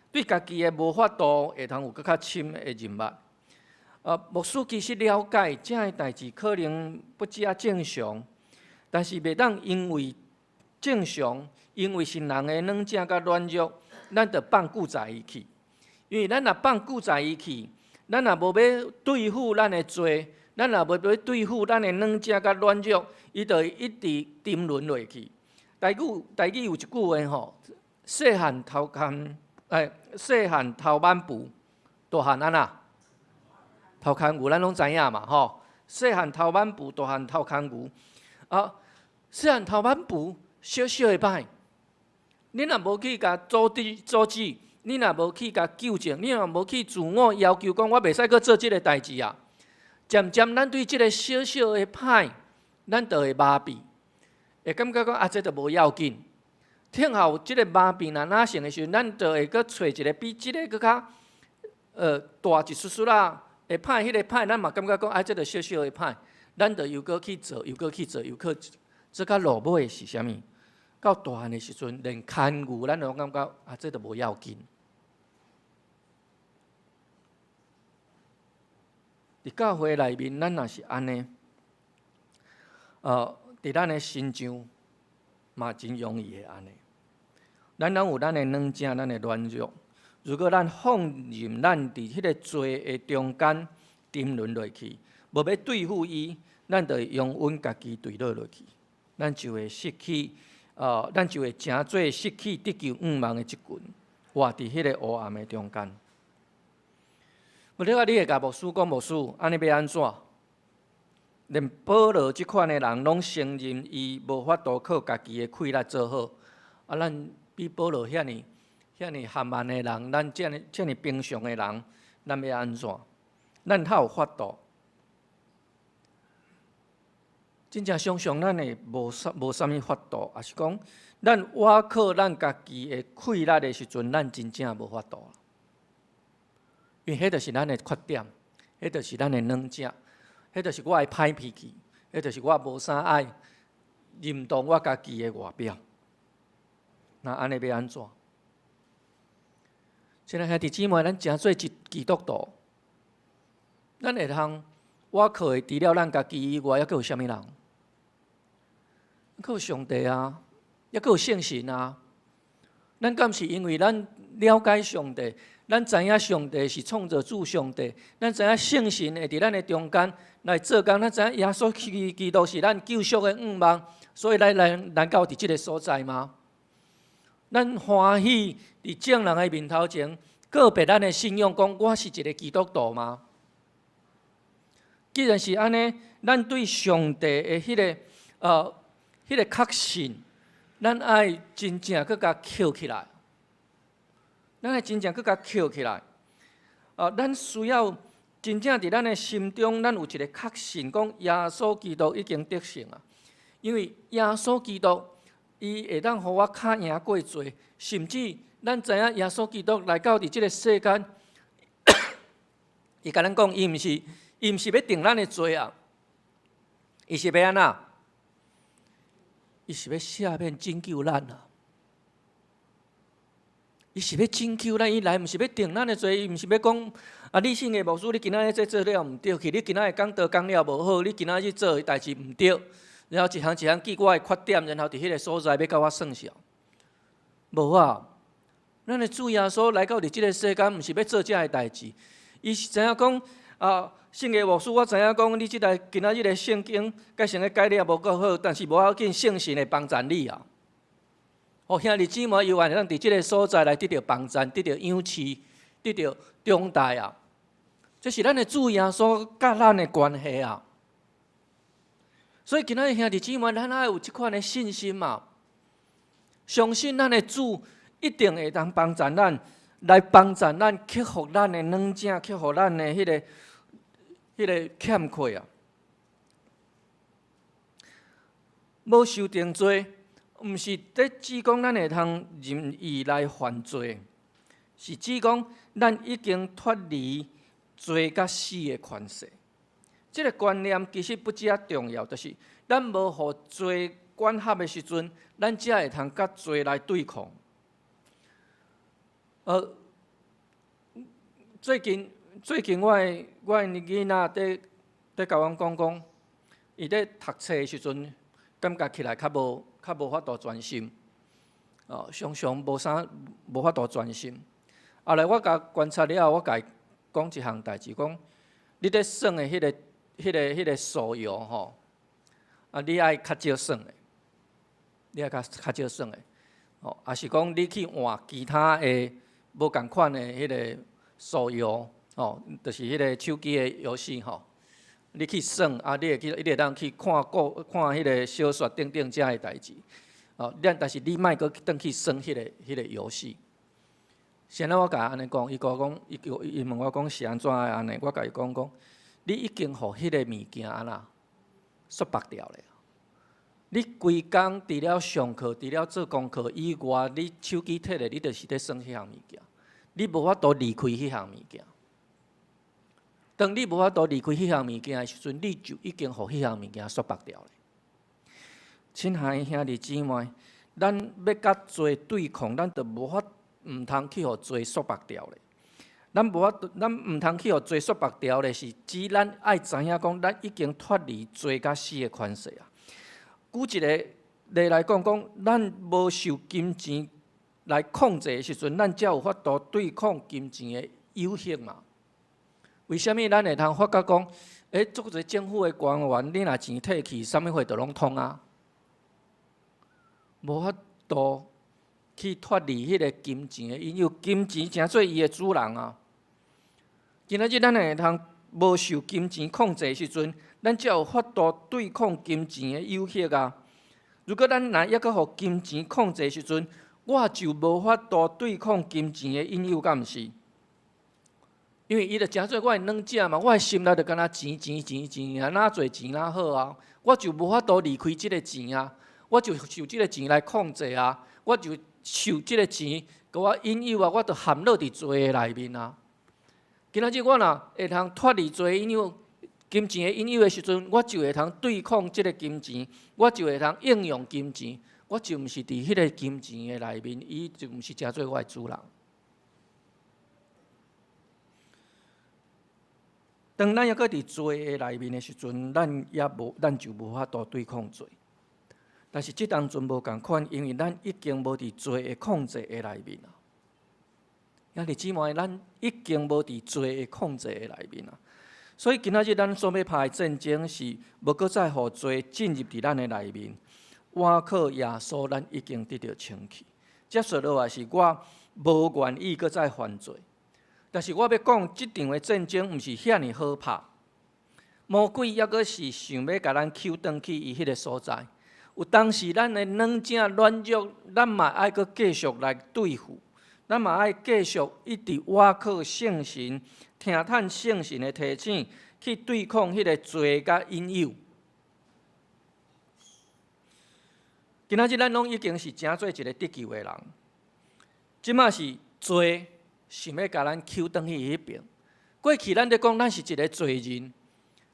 對家己的無法度會通有閣較深的認捌。牧師其實了解這个代誌可能不止正常，但是袂當因為正常，因為是人的軟弱佮軟弱，咱就放久在伊去。因為咱若放久在伊去，咱若無欲對付咱的罪，咱若無欲對付咱的軟弱佮軟弱，伊就會一直沉淪落去。台語有一句話吼：細漢偷牽，欸，細漢偷挽匏，大漢按怎？偷牽牛，咱攏知影嘛吼。細漢偷挽匏，大漢偷牽牛。啊，細漢偷挽匏，小小的歹，你若無去共阻止阻止，你若無去共糾正，你若無去自我要求講，我袂使閣做這个代誌啊。漸漸，咱對這个小小的歹，咱就會麻痹，會感覺講啊，這就無要緊。聽後這个麻痹若若成的時陣，咱就會閣揣一个比這个閣較大一絲絲仔的歹，彼个歹，咱嘛感覺講啊，這就小小的歹，咱就又閣去做，又閣去做，又閣做到落尾是啥物？到大漢的時陣，連牽牛咱攏感覺啊，這就無要緊。佇教會內面，咱若是按呢，佇咱的身上嘛真容易會按呢。咱攏有咱的軟弱，咱的軟弱。如果咱放任咱佇彼个罪的中間沉淪落去，無欲對付伊，咱就會永遠家己墜落落去，咱就會失去，咱就會成做失去得救向望的一群，活佇彼个黑暗的中間。無你話你會共牧師講，牧師，按呢欲按怎？連保羅這款的人攏承認伊無法度靠家己的氣力做好，啊，咱比保羅遐爾遐爾含慢的人，咱遮爾遮爾平常的人，咱欲按怎？咱較有法度？真正常常咱會無啥無啥物法度，抑是講咱倚靠咱家己的氣力的時陣，咱真正無法度。因為彼就是咱的缺點，彼就是咱的軟弱，彼就是我的歹脾氣，彼就是我無啥愛認同我家己的外表。那按呢欲按怎？親愛兄弟姊妹，咱誠做一基督徒，咱會通倚靠的除了咱家己以外，猶閣有啥物人？閣有上帝啊，猶閣有聖神啊。咱敢是因為咱了解上帝，咱知影上帝是創造主上帝，咱知影聖神會佇咱的中間來做工，咱知影耶穌基督是咱救贖的向望，所以咱來到佇這个所在嗎？咱歡喜佇眾人的面頭前告白咱的信仰，講我是一个基督徒嗎？既然是按呢，咱對上帝的彼个確信，咱愛真正閣共抾起來，咱愛真正閣共抾起來。咱需要真正佇咱的心中，咱有一个確信，講耶穌基督已經得勝啊！因為耶穌基督，伊會當予我較贏過罪，甚至咱知影耶穌基督來到佇這个世間，伊共咱講，伊毋是欲定咱的罪啊，伊是欲按怎？伊是欲赦免拯救咱啊！伊是欲拯救咱，伊來毋是欲定咱的罪，伊毋是欲講啊！你信的牧師，你今仔日這做了毋對去，你今仔日講道講了無好，你今仔日做的代誌毋對，然後一項一項記我的缺點，然後佇彼个所在欲共我算數。無啊！咱的主耶穌來到佇這个世間，毋是欲做這个代誌，伊是知影講啊，聖經牧師，我知影講你這个今仔日的聖經改成咧改了無夠好，但是無要緊，聖神會幫贊你啊！哦，兄弟姊妹，猶原會當佇這个所在來得著幫贊，得著養飼，得著長大啊！這是咱的主耶穌佮咱的關係啊！所以今仔日兄弟姊妹，咱愛有這款的信心嘛，相信咱的主一定會當幫贊咱，來幫贊咱克服咱的軟弱，克服咱的彼个欠缺啊！無受定罪，毋是咧指講咱會通任意來犯罪，是指講咱已經脫離罪佮死的權勢。這个觀念其實不止仔重要，就是咱無予罪管轄的時陣，咱才會通佮罪來對抗。最近我的囡仔佇共阮講講，伊咧讀冊的時陣，感覺起來較無法度專心，哦，常常無啥無法度專心。後來我共觀察了後，我共伊講一項代誌，講你咧耍的彼個手遊吼，啊，你愛較少耍的，你愛較少耍的，吼，抑是講你去換其他的無仝款的彼個手遊，吼，就是彼個手機的遊戲吼，你去耍啊，你會當去看故看彼個小說等等遮的代誌，哦，但是你莫閣轉去耍彼個遊戲。先仔我共伊按呢講，伊講，伊問我講是按怎會按呢？我共伊講講，你已經予彼個物件按怎束縛牢咧。你規工除了上課、除了做功課以外，你手機提咧，你就是咧耍彼項物件，你無法度離開彼項物件。當你無法度離開彼項物件的時陣，你就已經予彼項物件束縛牢咧。親愛的兄弟姊妹，咱欲佮罪對抗，咱就無法毋通去予罪束縛牢咧。咱無法度，咱毋通去予罪束縛牢咧，是指咱愛知影講，咱已經脫離罪佮死的權勢啊。舉一個例來講，講咱無受金錢來控制的時陣，咱才有法度對抗金錢的誘惑嘛。為啥物咱會通發覺講，足濟政府的官員，你若錢提去，啥物貨都攏通啊？無法度去脫離彼個金錢的引誘，金錢成做伊的主人啊！今仔日咱會通無受金錢控制的時陣，咱才有法度對抗金錢的誘惑啊！如果咱若猶閣予金錢控制的時陣，我就無法度對抗金錢的引誘，敢毋是？因為伊就成做我的軟食嘛，我的心內就敢若錢錢錢錢啊，若濟錢若好啊，我就無法度離開這個錢啊，我就受這個錢來控制啊，我就受這個錢共我引誘啊，我就陷落佇罪的內面啊。今仔日我若會通脫離罪引誘、金錢的引誘的時陣，我就會通對抗這個金錢，我就會通應用金錢，我就毋是佇彼個金錢的內面，伊就毋是成做我的主人。當咱猶閣佇罪的內面的時陣，咱也無，咱就無法度對抗罪。但是這當陣無仝款，因為咱已經無佇罪的控制的內面啊。兄弟姊妹，咱已經無佇罪的控制的內面啊。所以今仔日咱所欲拍的戰爭是無閣再予罪進入佇咱的內面。倚靠耶穌，咱已經得著清氣。接續落來是我無願意閣再犯罪。但是我欲講，這場的戰爭毋是遐爾好拍。魔鬼猶閣是想欲共咱抾轉去伊彼个所在。有當時咱的軟正軟弱，咱嘛愛閣繼續來對付，咱嘛愛繼續一直倚靠聖神，聽趁聖神的提醒，去對抗彼个罪佮引誘。今仔日咱攏已經是成做一個得救的人，這馬是罪。想欲共咱抾轉去彼爿。過去咱咧講，咱是一個罪人，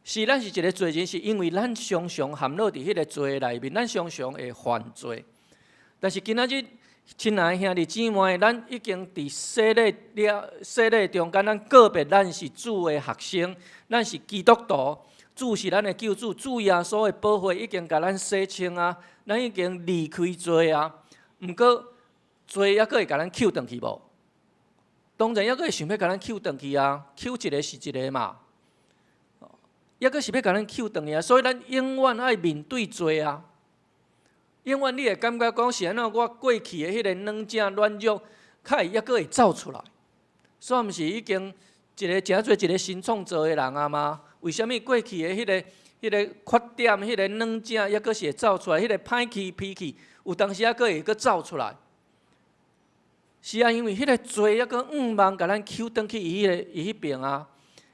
是咱是一個罪人，是因為咱常常陷落佇彼個罪內面，咱常常會犯罪。但是今仔日，親愛的兄弟姊妹，咱已經佇洗禮了，洗禮中間，咱告別咱是主的學生，咱是基督徒，主是咱的救主，主耶穌的寶血已經共咱洗清啊，咱已經離開罪啊。毋過罪猶閣會共咱抾轉去無？當然，猶閣會想欲共咱抾轉去啊，抾一个是一个嘛，猶閣是欲共咱抾轉去啊，所以咱永遠愛面對罪啊。永遠你會感覺講是按怎，我過去的彼个軟正軟弱，較會猶閣會走出來。煞毋是已經一个成做一个新創造的人啊嗎？為啥物過去的彼个缺點、彼个軟正，猶閣是會走出來？彼个歹氣脾氣，有當時猶閣會閣走出來。是啊，因為彼个罪猶閣向望共咱抾轉去伊彼个伊彼爿啊，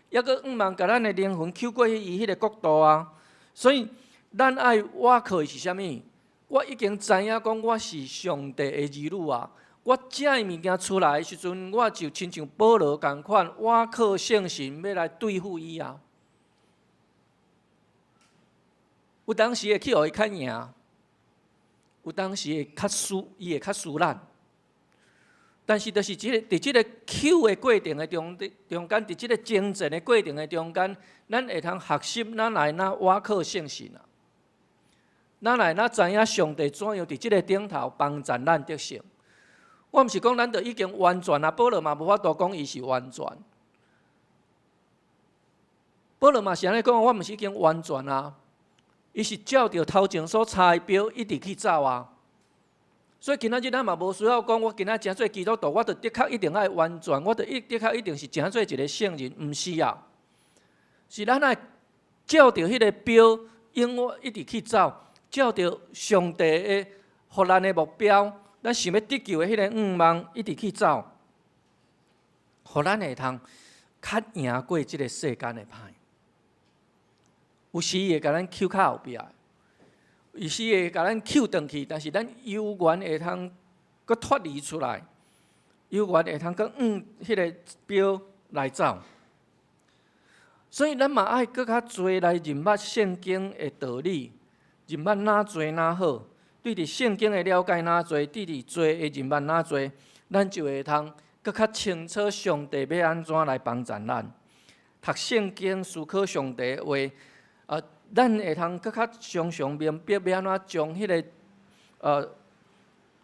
猶閣向望共咱的靈魂抾過去伊彼个國度啊。所以，咱愛倚靠的是啥物？我已經知影講我是上帝的兒女啊。我食的物件出來的時陣，我就親像保羅仝款，倚靠聖神欲來對付伊啊。有當時會去予伊較贏，有當時會較輸，伊會較輸咱。但是，就是這個佇這個抾的過程的中間，佇這個爭戰的過程的中間，咱會通學習，咱來哪倚靠聖神啊，咱來哪知影上帝怎樣佇這个頂頭幫助咱得勝。我毋是講咱就已經完全啊，保羅嘛無法度講伊是完全。保羅嘛是按呢講，我毋是已經完全啊，伊是照著頭前所差的標一直去走啊。所以今仔日咱嘛無需要講，我今仔成做基督徒，我就的確一定愛完全，我就一的確一定是成做一個聖人，毋是啊。是咱愛照著彼個標，永遠一直去走，照著上帝的予咱的目標，咱想欲得救的彼個願望，一直去走，予咱會通較贏過這個世間的歹。有時伊會共咱抾較後壁，有時會共咱抾轉去，但是咱猶原會通閣脫離出來，猶原會通閣向彼個標來走。所以咱嘛愛閣較濟來認捌聖經的道理，認捌哪濟哪好，對佇聖經的了解哪濟，對佇罪的認捌哪濟，咱就會通閣較清楚上帝欲按怎來幫贊咱。讀聖經思考上帝的話，咱會通閣較常常明白欲按怎將彼個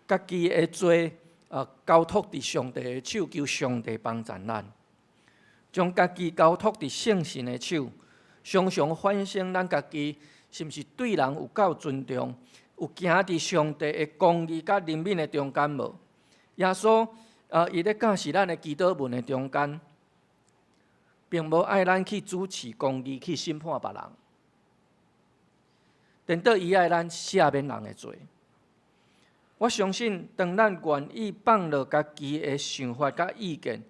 家己的罪交託佇上帝的手，求上帝幫贊咱。將家己交託佇聖神的手，常常反省咱家己是毋是對人有夠尊重，有行佇上帝的公義佮憐憫的中間無？耶穌伊咧教示咱的祈禱文的中間，並無愛咱去主持公義，去審判別人。顛倒伊愛咱赦免人的罪。我相信，當咱願意放落家己的想法佮意見，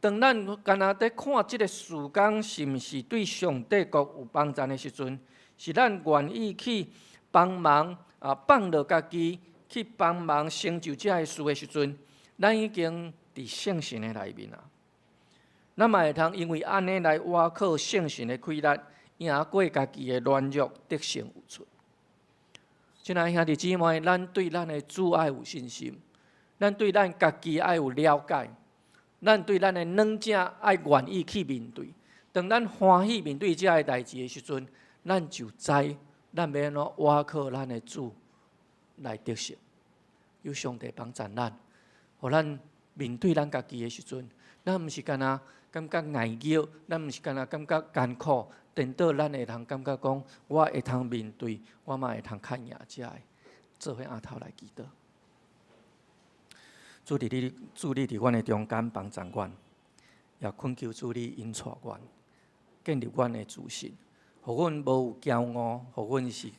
當咱敢若佇看這個事工是毋是對上帝國有幫贊的時陣，是咱願意去幫忙啊，放落家己去幫忙成就這个事的時陣，咱已經佇聖神的內面啊。咱嘛會通因為按呢來倚靠聖神的氣力，贏過家己的軟弱，得勝有出。親愛兄弟姊妹，咱對咱的主愛有信心，咱對咱家己愛有了解，咱對咱的軟弱愛願意去面對。當咱歡喜面對這个代誌的時陣，咱就知咱欲按怎倚靠咱的主來得勝。求上帝幫贊咱，予咱面對咱家己的時陣，咱毋是干焦感覺礙挹，咱毋是干焦感覺艱苦，顛倒咱會通感覺講，我會通面對，我嘛會通較贏這个。做伙徛頭來祈禱。主佇你，主你佇阮的中間幫贊阮，也懇求主你引帶阮，建立阮的自信，予阮無有驕傲，予阮是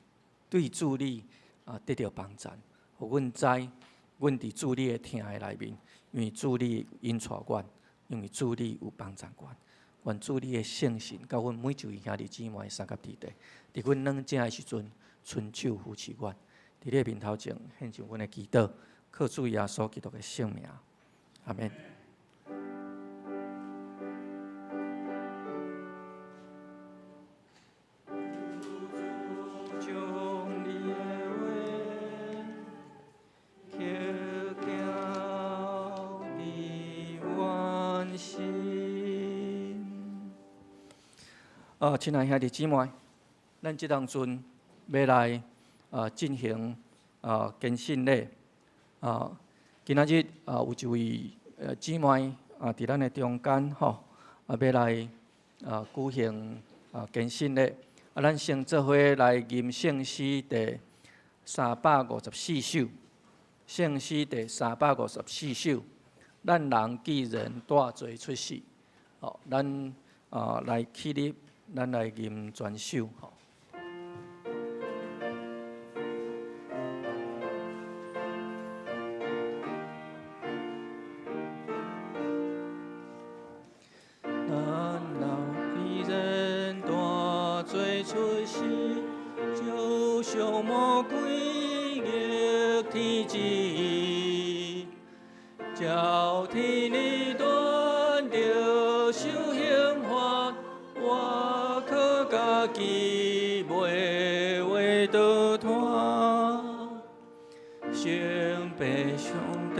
對主你得著幫贊，予阮知阮佇主你的疼的內面，因為主你引帶阮，因為主你有幫贊阮。願主你的聖神佮阮每一位兄弟姊妹相佮佇佇，佇阮軟弱的時陣，伸手扶持阮。佇你的面頭前獻上阮的祈禱，靠主耶穌基督的聖名，阿們。將你的話刻雕佇阮心。親愛兄弟姊妹，咱這當陣欲來進行堅信禮。今仔日有一位姊妹佇咱的中間吼，欲來舉行堅信禮。咱先做伙來吟聖詩第354首，聖詩第三百五十四首。咱人既然帶罪出世，吼，咱來起立，咱來吟全首。吼。咱人既然帶罪出世，就像魔鬼逆天旨意，照天理斷著受刑罰，倚靠家己袂話倒脫，先被上帝。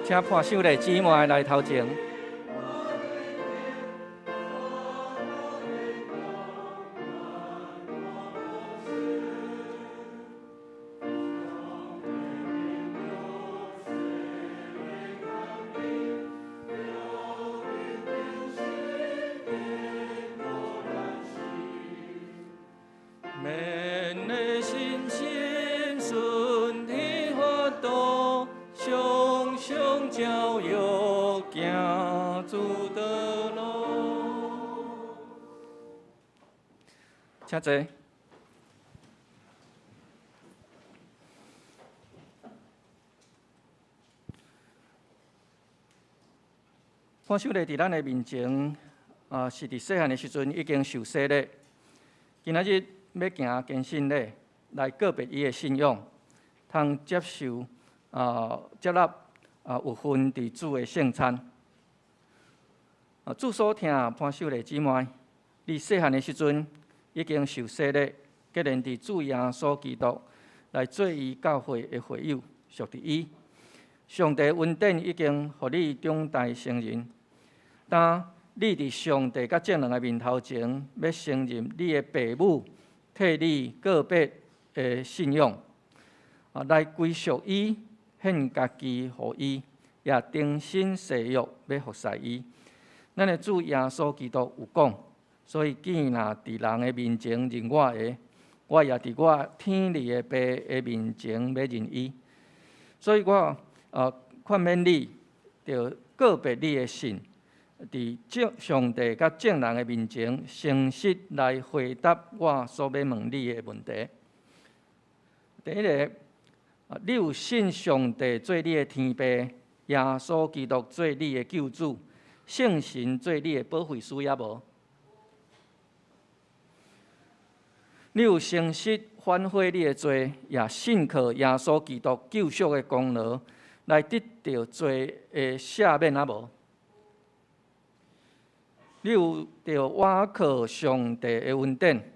請伴手禮姊妹來頭前。免的信心顺天法度，常常照约行主道路。請坐。潘秀麗佇咱的面前，啊，是佇細漢的時陣已經受洗禮。今仔日欲行堅信禮來告別伊的信仰，通接受啊接納啊有份佇主的聖餐。啊，主所疼潘秀麗姊妹，你細漢的時陣已經受洗禮，既然佇主耶穌基督來做伊教會的會友，屬佇伊。上帝恩典已經予你長大成人，當你佇上帝佮眾人的面頭前，欲承認你的爸母替你告別的信仰，啊，來歸屬伊，獻家己予伊，也終身誓約欲服侍伊。咱的主耶穌基督有講，所以囝若佇人的面前認我的，我也佇我天裡的爸的面前欲認伊。所以我勸勉你，著告別你的信，佇眾上帝佮眾人的面前，誠實來回答我所欲問你的問題。第一个，你有信上帝做你的天父，耶穌基督做你的救主，聖神做你的保惠師抑無？你有誠實反悔你的罪，也信靠耶穌基督救贖的功勞，來得著罪的赦免抑無？你有著倚靠上帝的恩典，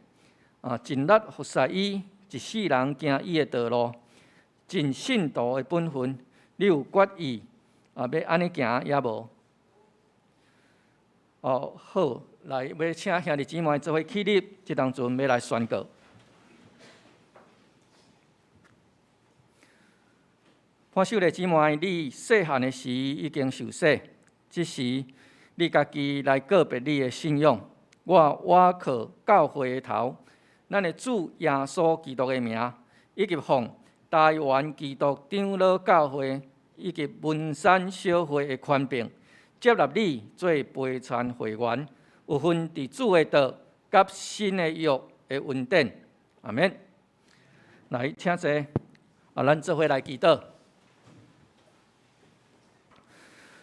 啊，盡力服侍伊，一世人行伊的道路，盡信徒的本分，你有決意啊，欲按呢行抑無？哦，好，來，欲請兄弟姊妹做伙起立，這當陣欲來宣告。潘秀麗姊妹，你細漢的時已經受洗，這時你家己來告別你的信仰。我倚靠教會的頭，咱的主耶穌基督的名，以及奉台灣基督長老教會以及文山小會的權柄，接納你做陪餐會員，有份佇主的道佮新的約的恩典。阿們。來，請坐。啊，咱做伙來祈禱。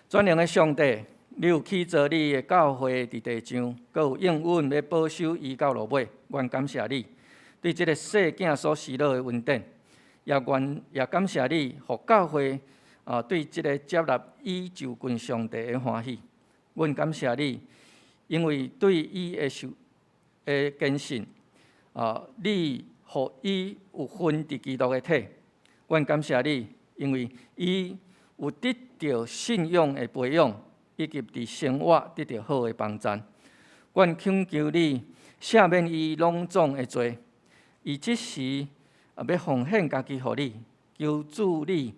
全能的上帝，你有起造你的教會佇地上，閣有應允欲保守伊到落尾，阮感謝你對這个細囝所施落的恩典，也願也感謝你，予教會啊對這个接納伊就近上帝的歡喜。阮感謝你，因為對伊的受的堅信啊，你予伊有份佇基督的體。阮感謝你，因為伊有得著信仰的培養，以及佇生活得著好的幫贊。阮懇求你赦免伊攏總的罪，伊這時啊欲奉獻家己予你，求主你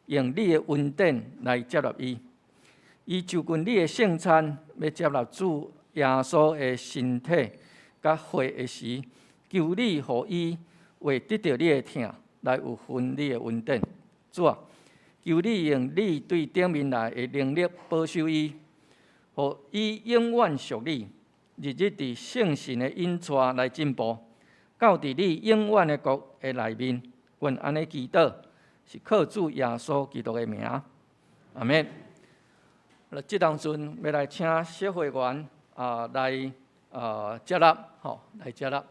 用你的恩典來接納伊。伊就近你的聖餐，欲接納主耶穌的身體佮血的時，求你予伊會得著你的疼，來有份你的恩典。主啊，求你用你對頂面來的能力保守伊，予伊永遠屬你，日日佇聖神的引帶來進步，到佇你永遠的國的內面。阮按呢祈禱，是靠主耶穌基督的名。阿們。這當陣欲來請小會員啊來啊接納，吼來接納。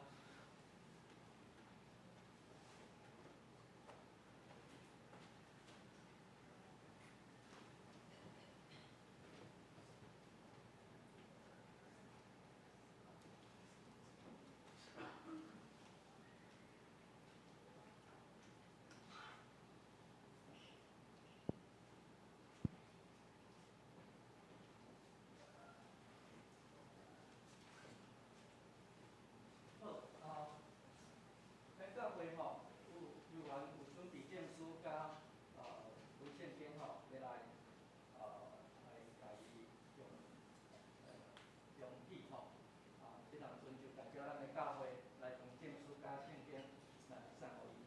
加回聖經吼，欲來共伊用用語吼，啊，這當陣就代表咱的教會來用證書佮聖經來送予伊。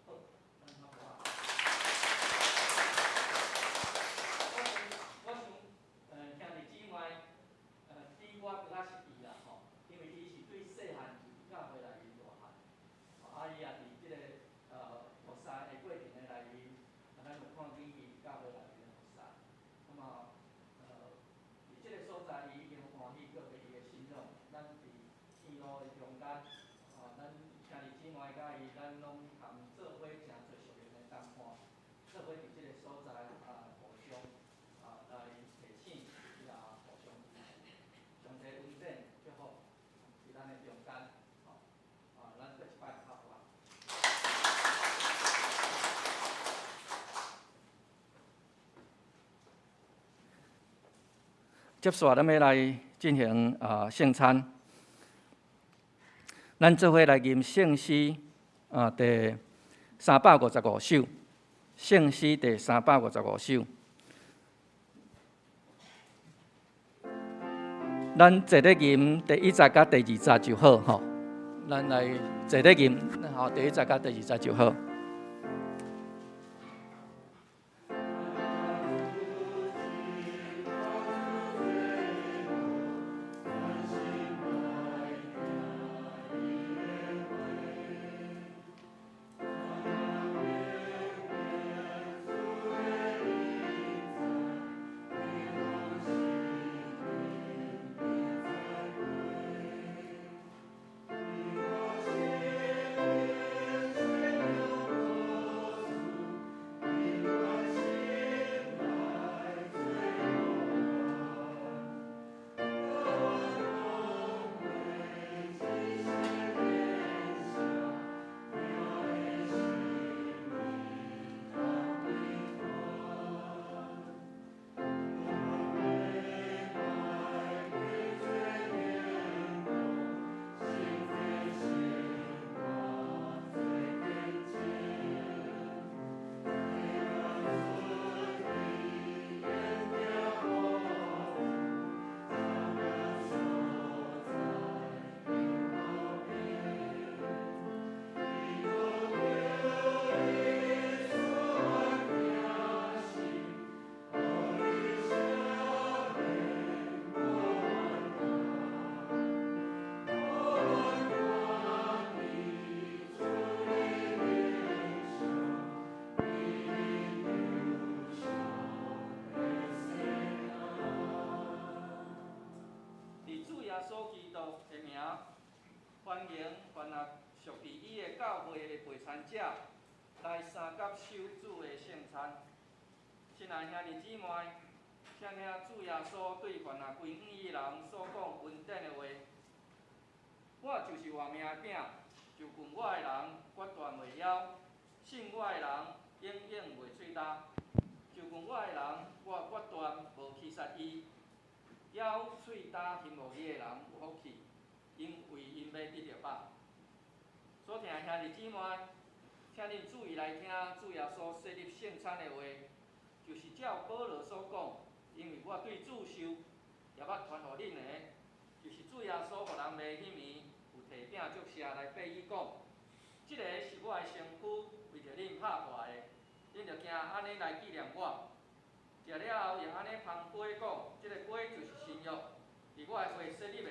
好，咱拍鼓。我想，兄弟姊妹，比我閣較熟伊啦吼，因為伊是對細漢就佇教會內面大漢，啊，伊也佇這个服侍的過程的內面，啊，咱有看見伊佇教會內面的服侍。那麼，佇這個所在，伊已經歡喜過著伊的信仰。咱佇天路的中間，啊，咱兄弟姊妹佮伊，咱攏含做伙誠濟屬靈的同伴，做伙佇這個所在啊，互相啊來提醒，也互相支持。上帝恩典祝福佇咱的中間，吼，啊，咱閣一擺拍鼓。接續咱欲來進行聖餐，咱做伙來吟聖詩第355首，聖詩第三百五十五首。咱坐咧吟第一節佮第二節就好吼，咱來坐咧吟吼，第一節佮第二節就好。佇主耶穌基督的名，歡迎凡若屬佇伊的教會的陪餐者來相佮守主的聖餐。親愛兄弟姊妹，請聽主耶穌對凡若歸向伊的人所講恩典的話：我就是活命的餅，就近我的人決斷袂枵，信我的人永遠袂喙焦。就近我的人，我決斷無驅殺伊。枵喙焦欣慕伊的人有福氣，因為𪜶欲得著飽。所疼的兄弟姊妹，請恁注意來聽主耶穌設立聖餐的話，就是照保羅所講，因為我對主受，也捌傳予恁的，就是主耶穌予人賣彼暝，有提餅祝謝來擘伊講：這个是我的身軀，為著恁拍破的，恁著行按呢來紀念我。食了後，又按呢捧杯講：這个杯就是新約，佇我的血設立的。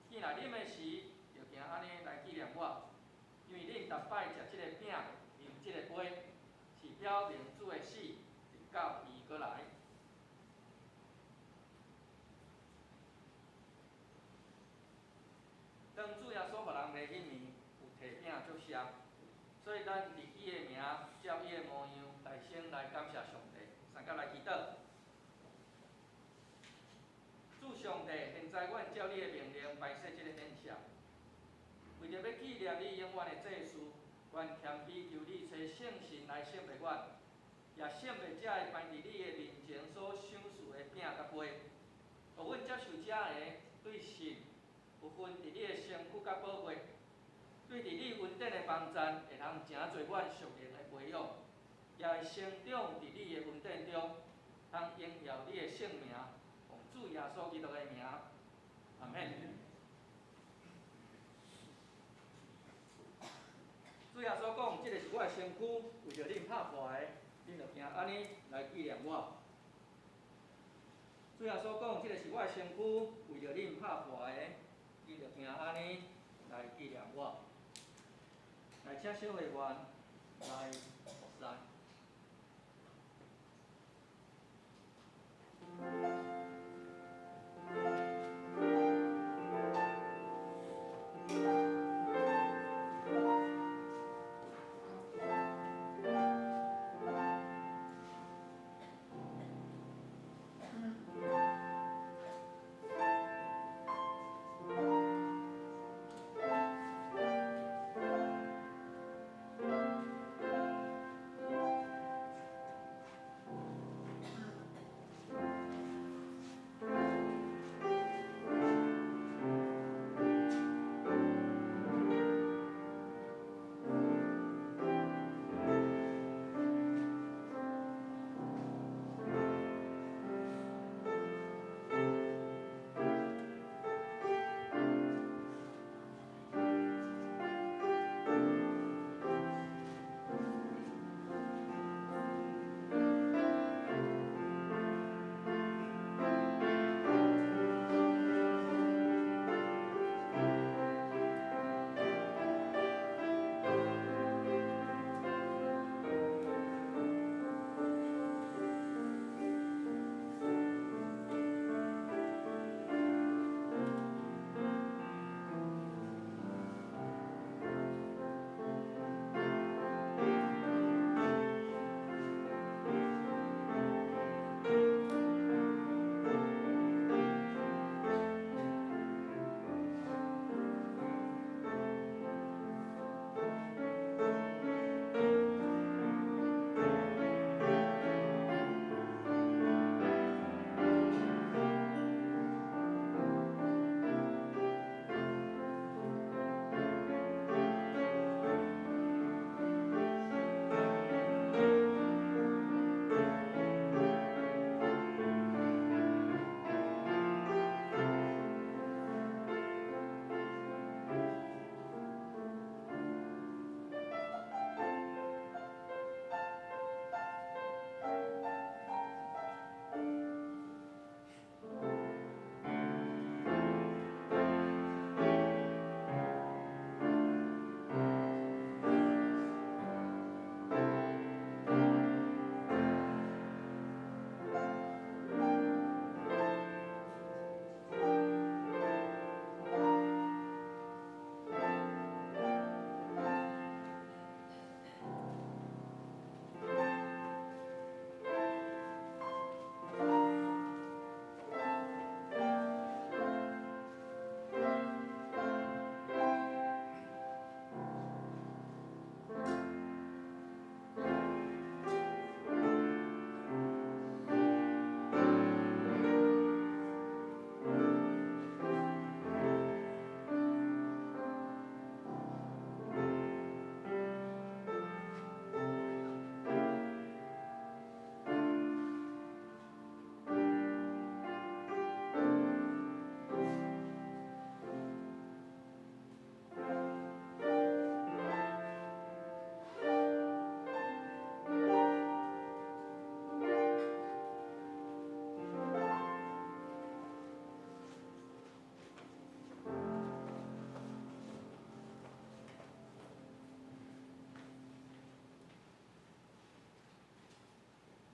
見若啉的時，著行按呢來紀念我。因為恁逐擺食這个餅、飲這个杯，是表明主的死，直到伊閣來。當主耶穌予人賣彼暝，有提餅祝謝，所以咱佇伊的名，照伊的模樣，大聲來感謝上帝，相佮來祈禱。主上帝，現在阮照你的命令擺設這個宴席，為著欲紀念你永遠的祭司，願謙卑求你差聖神來聖別阮，也聖別這个擺佇你的面前所賞賜的餅佮杯，予阮接受這个對信、有份佇你的身軀佮寶血，對佇你恩典的幫贊，會通誠濟阮屬靈的培養，也會成長佇你的恩典中，通榮耀你的聖名，奉主耶穌基督的名，阿們。主耶穌講：這个是我的身軀，為著恁拍破的，恁著行按呢來紀念我。主耶穌講：這个是我的身軀，為著恁拍破的，恁著行按呢來紀念我。來，請小會員來服侍。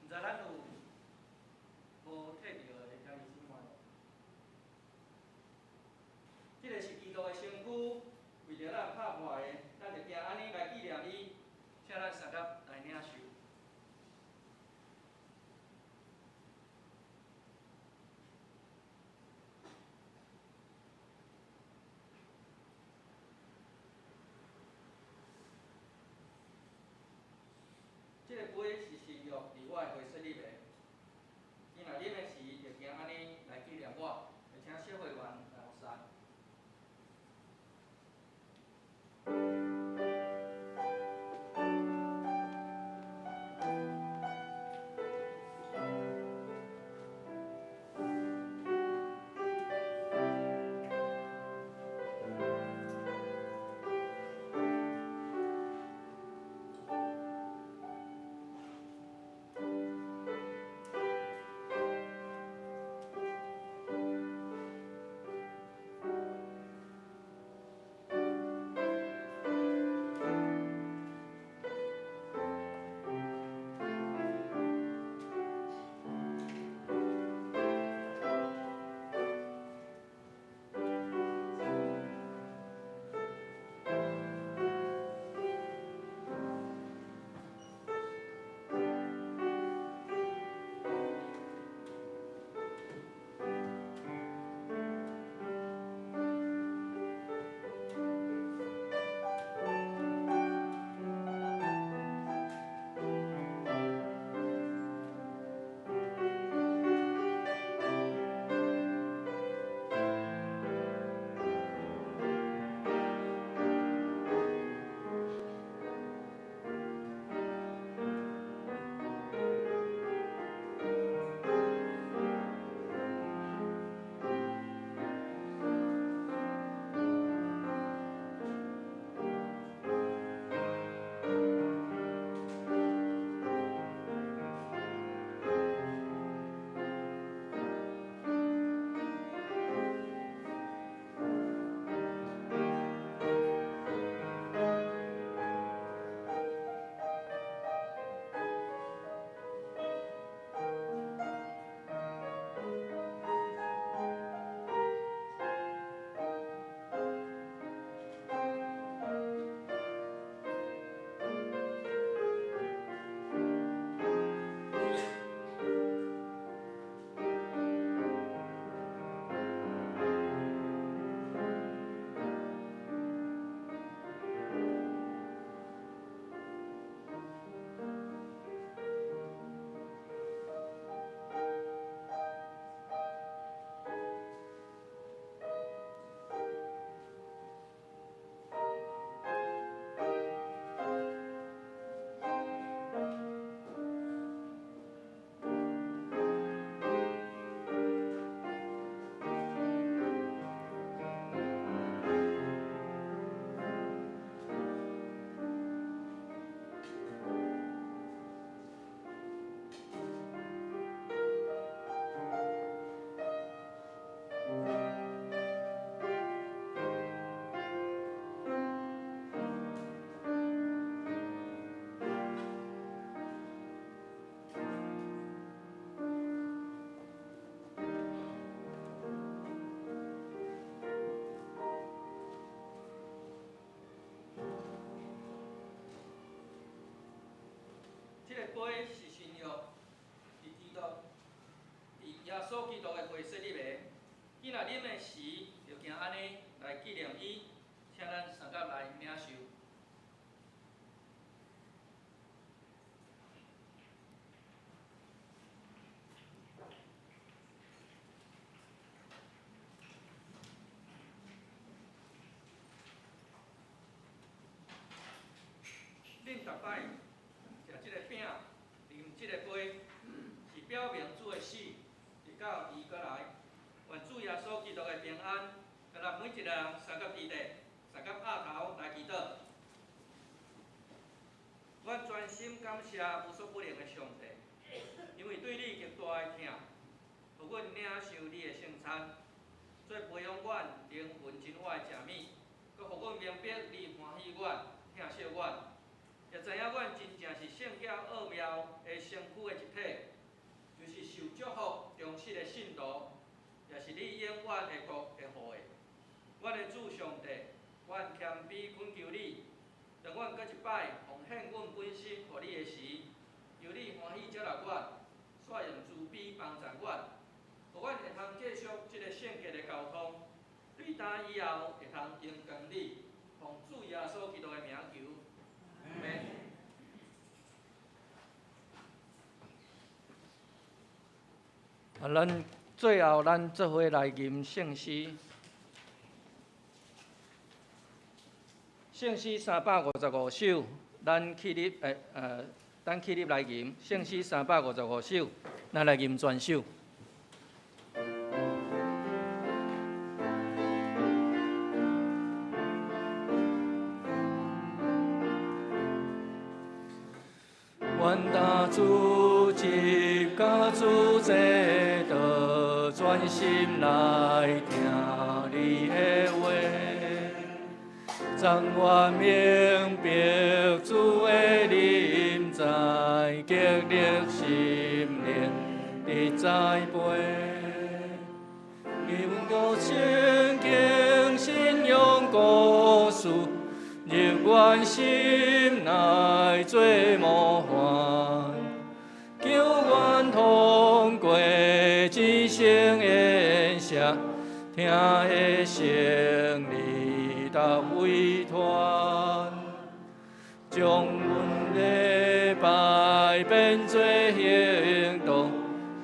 毋知咱有無體著的兄弟姊妹？這个是基督的身軀，為著咱拍破的，咱就行按呢來紀念伊，請咱相佮來領受。這个杯是新約佇我的血設立的，伊若啉的時，就行按呢來紀念我。請小會員來服侍。時，就行按呢來紀念伊，請咱相佮來領受。恁逐擺食這个餅，啉這个杯，是表明主的死，直到伊閣來。願主耶穌基督的平安，共咱每一个人相佮佇咧，相佮拍頭來祈禱。阮專心感謝無所不能的上帝，因為對你極大的疼，予阮領受你的聖餐，做培養阮靈魂真我的食物，閣予阮明白你歡喜阮、疼惜阮，也知影阮真正是聖潔奧妙的身軀的一體，就是受祝福忠實的信徒，也是你永遠的國的後裔。阮的主上帝，阮謙卑懇求你，當阮閣一擺奉獻阮本身予你的時，求你歡喜接納阮，煞用慈悲幫助阮，予阮會通繼續這个聖潔的交通，對今以後會通榮光你，奉主耶穌基督的名求，阿們。啊，咱最後咱做伙來吟聖詩，聖詩355首，咱起立，咱起立來吟聖詩355首，咱來吟全首。願大主及家主這道，專心來聽你的話，怎我明白主的臨在，激勵心靈的栽培。以阮個聖經信仰故事，入阮心內做模範，求阮通過這生宴席，聽的勝利達委託，將阮禮拜變做行動，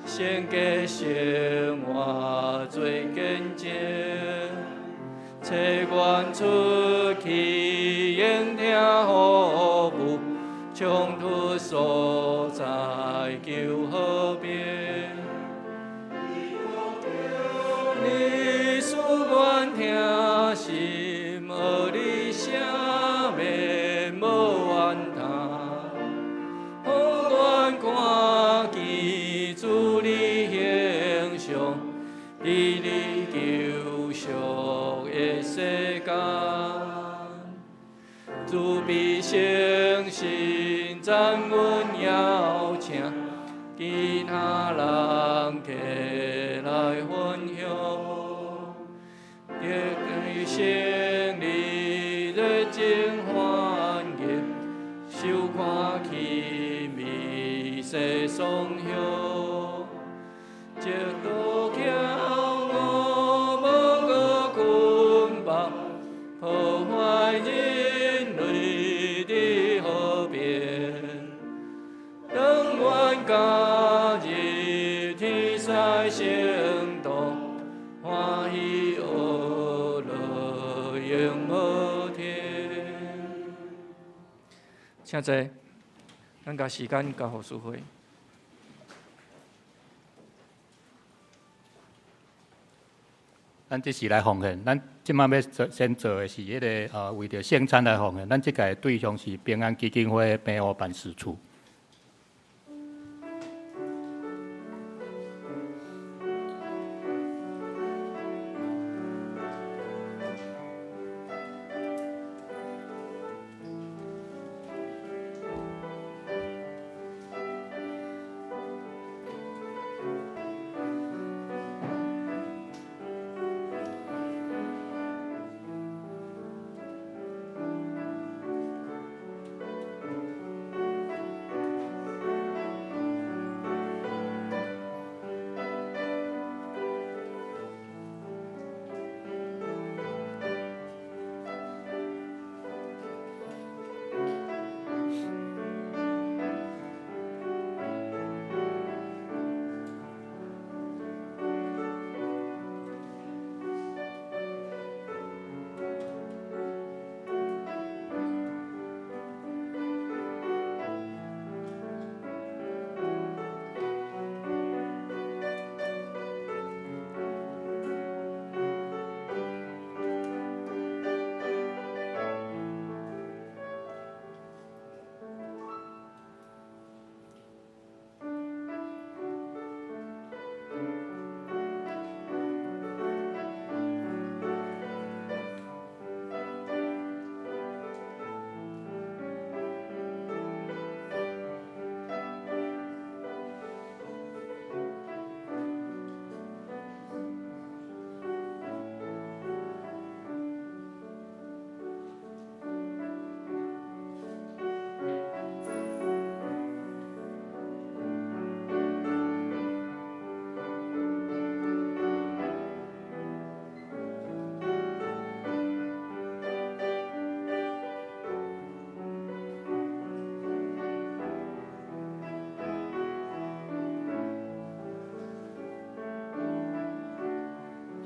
聖潔生活做見證。誓願出去應聽服務，衝突所在求和平。你使阮聽心，學你赦免無怨嘆，予阮看見主你形象，佇你救贖的世間，慈悲誠信讚阮邀請，其他人客來分享，得勝利熱情歡迎，收看起美世雙雄，直到叫我無閣捆綁，破壞人類的和平。當阮加入天使聖徒，歡喜樂樂永無停。請坐，咱共時間交予淑慧。咱這時來奉獻，咱這擺欲做先做的是彼个為著聖餐來奉獻。咱這屆對象是平安基金會平湖辦事處。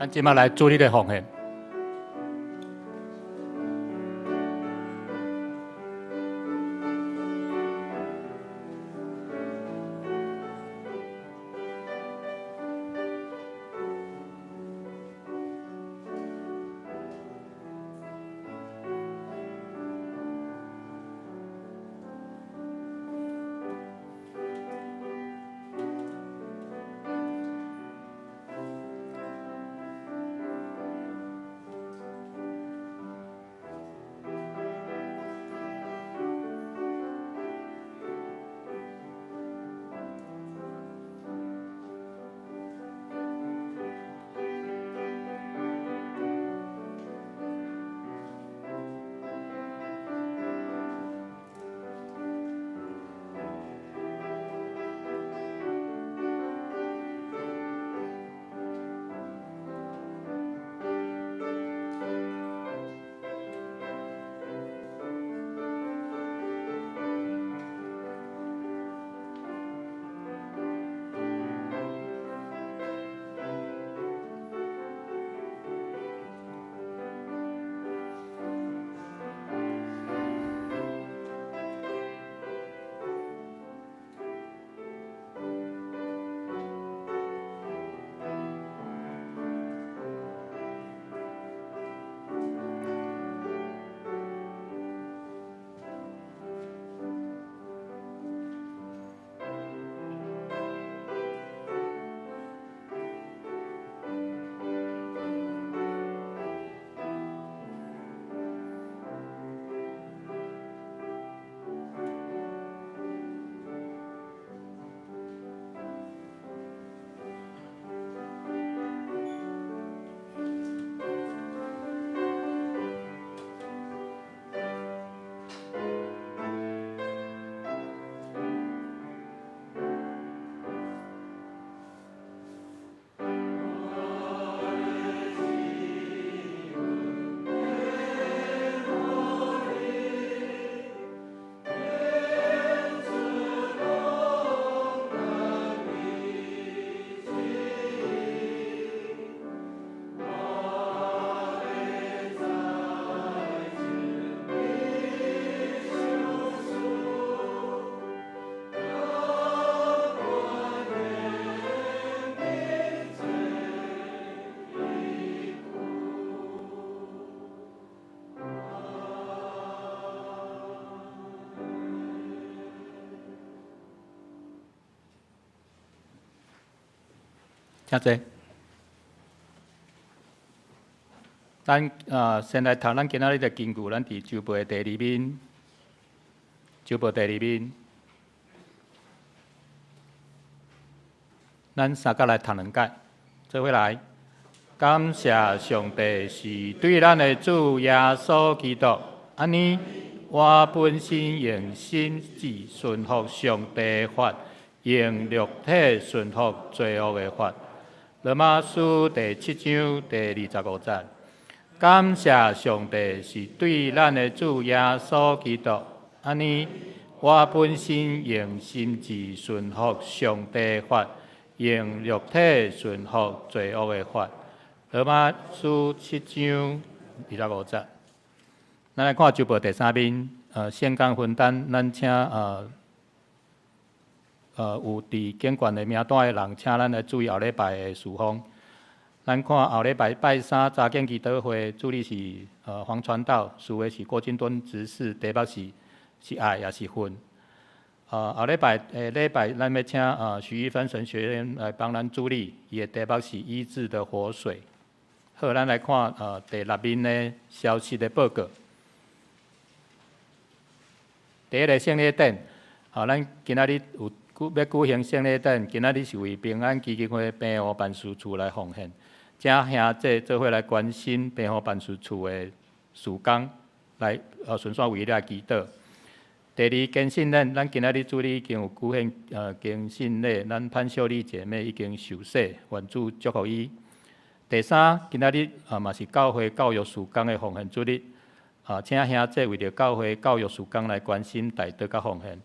咱這擺來主日的奉獻。請坐。咱先來讀咱今仔日的經句，咱佇周報的第二面，周報第二面，咱三角來讀兩擺，做伙來。感謝上帝是對咱的主耶穌基督，按呢，我本身用心志順服上帝的法，用肉體順服罪惡的法。羅馬書第七章第25節。感謝上帝是對咱的主耶穌基督，按呢，我本身用心志順服上帝的法，用肉體順服罪惡的法。羅馬書七章25節。咱來看周報第三面，聖工分擔，咱請有佇警權的名單的人，請咱來注意後禮拜的事奉。咱看後禮拜拜三查經祈禱會，主禮是黃傳道，司會是郭金敦執事，題目是是愛抑是恨。後禮拜禮拜，咱欲請許玉芬神學院來幫咱主禮，伊的題目是醫治的活水。好，咱來看第六面的消息的報告。第一个聖禮典，咱今仔日有欲舉行聖禮典，今仔日是為平安基金會平湖辦事處來奉獻，請兄弟做伙來關心平湖辦事處的事工，來順紲為咧來祈禱。第二，堅信禮，咱今仔日主禮已經有舉行堅信禮，咱潘秀麗姐妹已經受洗，願主祝福伊。第三，今仔日嘛是教會教育事工的奉獻主日，請兄弟為著教會教育事工來關心代禱佮奉獻。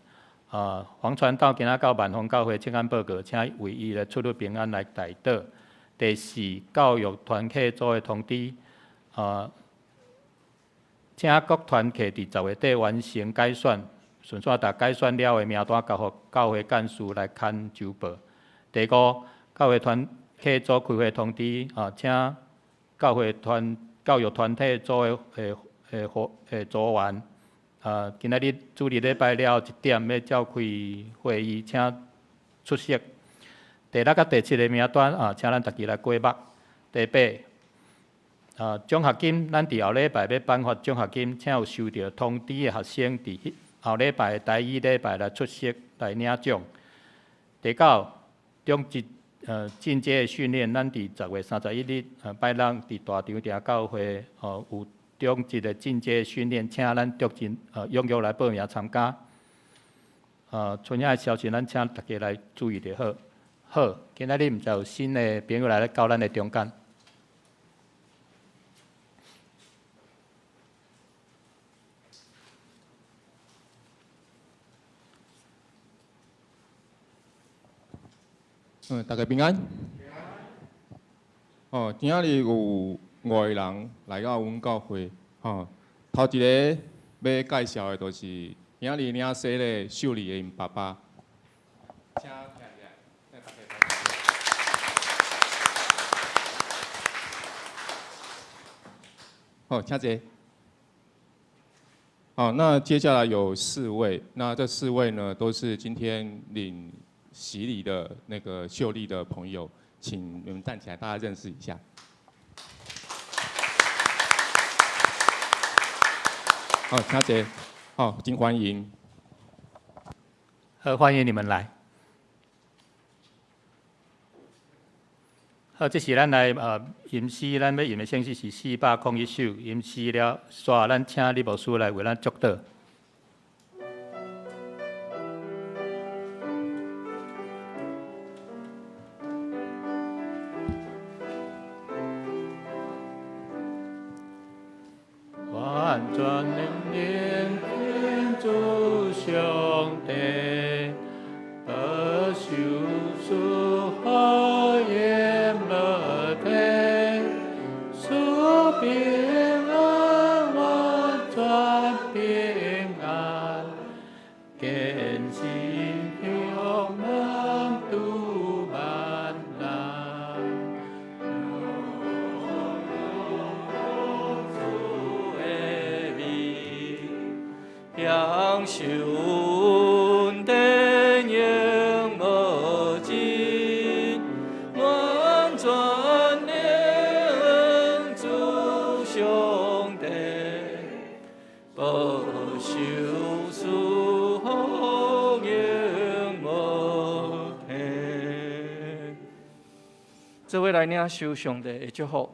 黃傳道今仔到萬豐教會請安報告，請為伊的出入平安來代禱。第四，教育团契组的通知，请各团契伫10月底完成改选，顺续逐改选了的名单交予教会干事来刊周报。第五，教会团契组开会通知，请教会团教育团体组的组员，今仔日主日礼拜了后1点欲召开会议，请出席。第六佮第七个名单，请咱逐家来过目。第八，奖学金，咱伫后礼拜欲颁发奖学金，请有收著通知的学生伫后礼拜的台语礼拜来出席来领奖。第九，中职进阶的训练，咱伫10月31日，拜六伫大长埕教会，有中职的进阶训练，请咱族人踊跃来报名参加。剩下的消息，咱请大家来注意就好。好，今仔日毋知有新的朋友来到咱的中间。大家平安。哦，今仔日有五个人来到阮教会。吼，头一个欲介绍的，就是今仔日领洗礼秀丽的𪜶爸爸。请徛起来，来大家拍手。好，请坐。好，那接下来有四位，那这四位呢，都是今天领洗礼的那个秀丽的朋友，请你们站起来，大家认识一下。好，请坐。好，真欢迎。好，欢迎你们来。好，这是咱来吟诗，咱欲吟的圣诗是401首，吟诗了，煞咱请李牧师来为咱祝祷。完全能天主上帝，保守赐福永无退，赐平安，完全平安，坚信向望度万难。主的美，享受恩典永无尽，完全能主上帝，保守赐福永无退。做伙来领受上帝的祝福。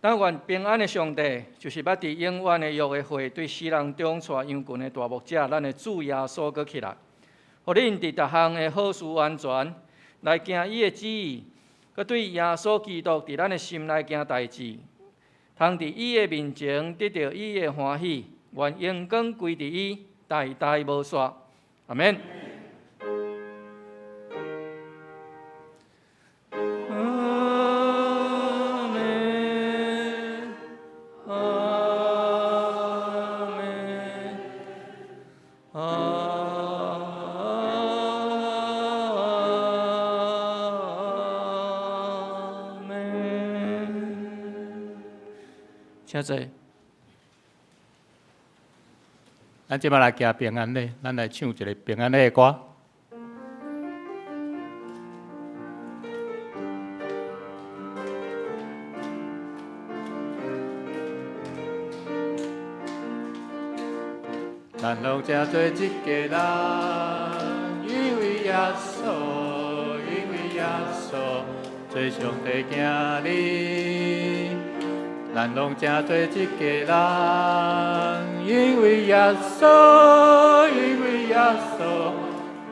但愿平安的上帝，就是捌伫永远的约的会对死人中带羊群的大牧者，咱的主耶稣阁起来，予恁伫逐项的好事完全来行伊的旨意，阁对耶稣基督伫咱的心内行代志，通伫伊的面前得著伊的欢喜，愿荣光归伫伊，代代无煞。阿免。阿们，阿们，阿们。请坐。咱这摆来行平安礼，咱来唱一个平安礼的歌。咱拢正做一家人，因为耶稣，因为耶稣，做上帝囝儿。咱拢正做一家人，因为耶稣，因为耶稣，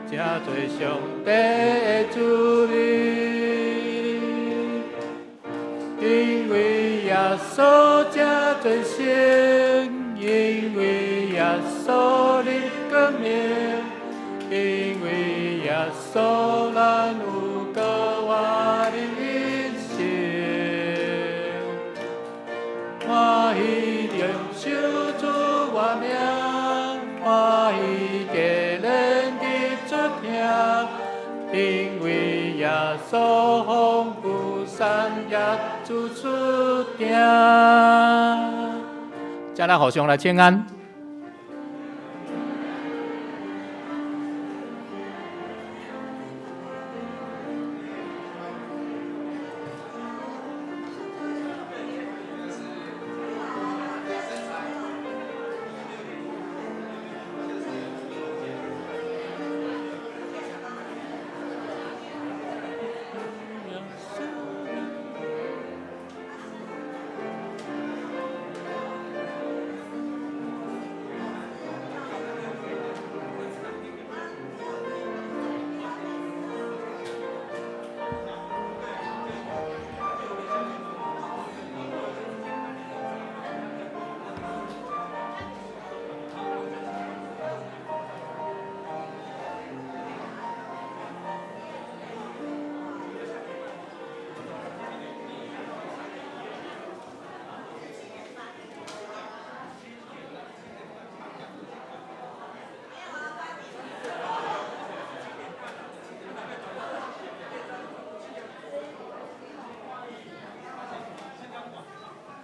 正做上帝的子民。因为耶稣正做圣，因为耶稣立革命，因为耶稣咱有渴望。歡喜領受主我名，歡喜加連的出聽，因為耶穌豐富善業主出聽。請咱互相來請安。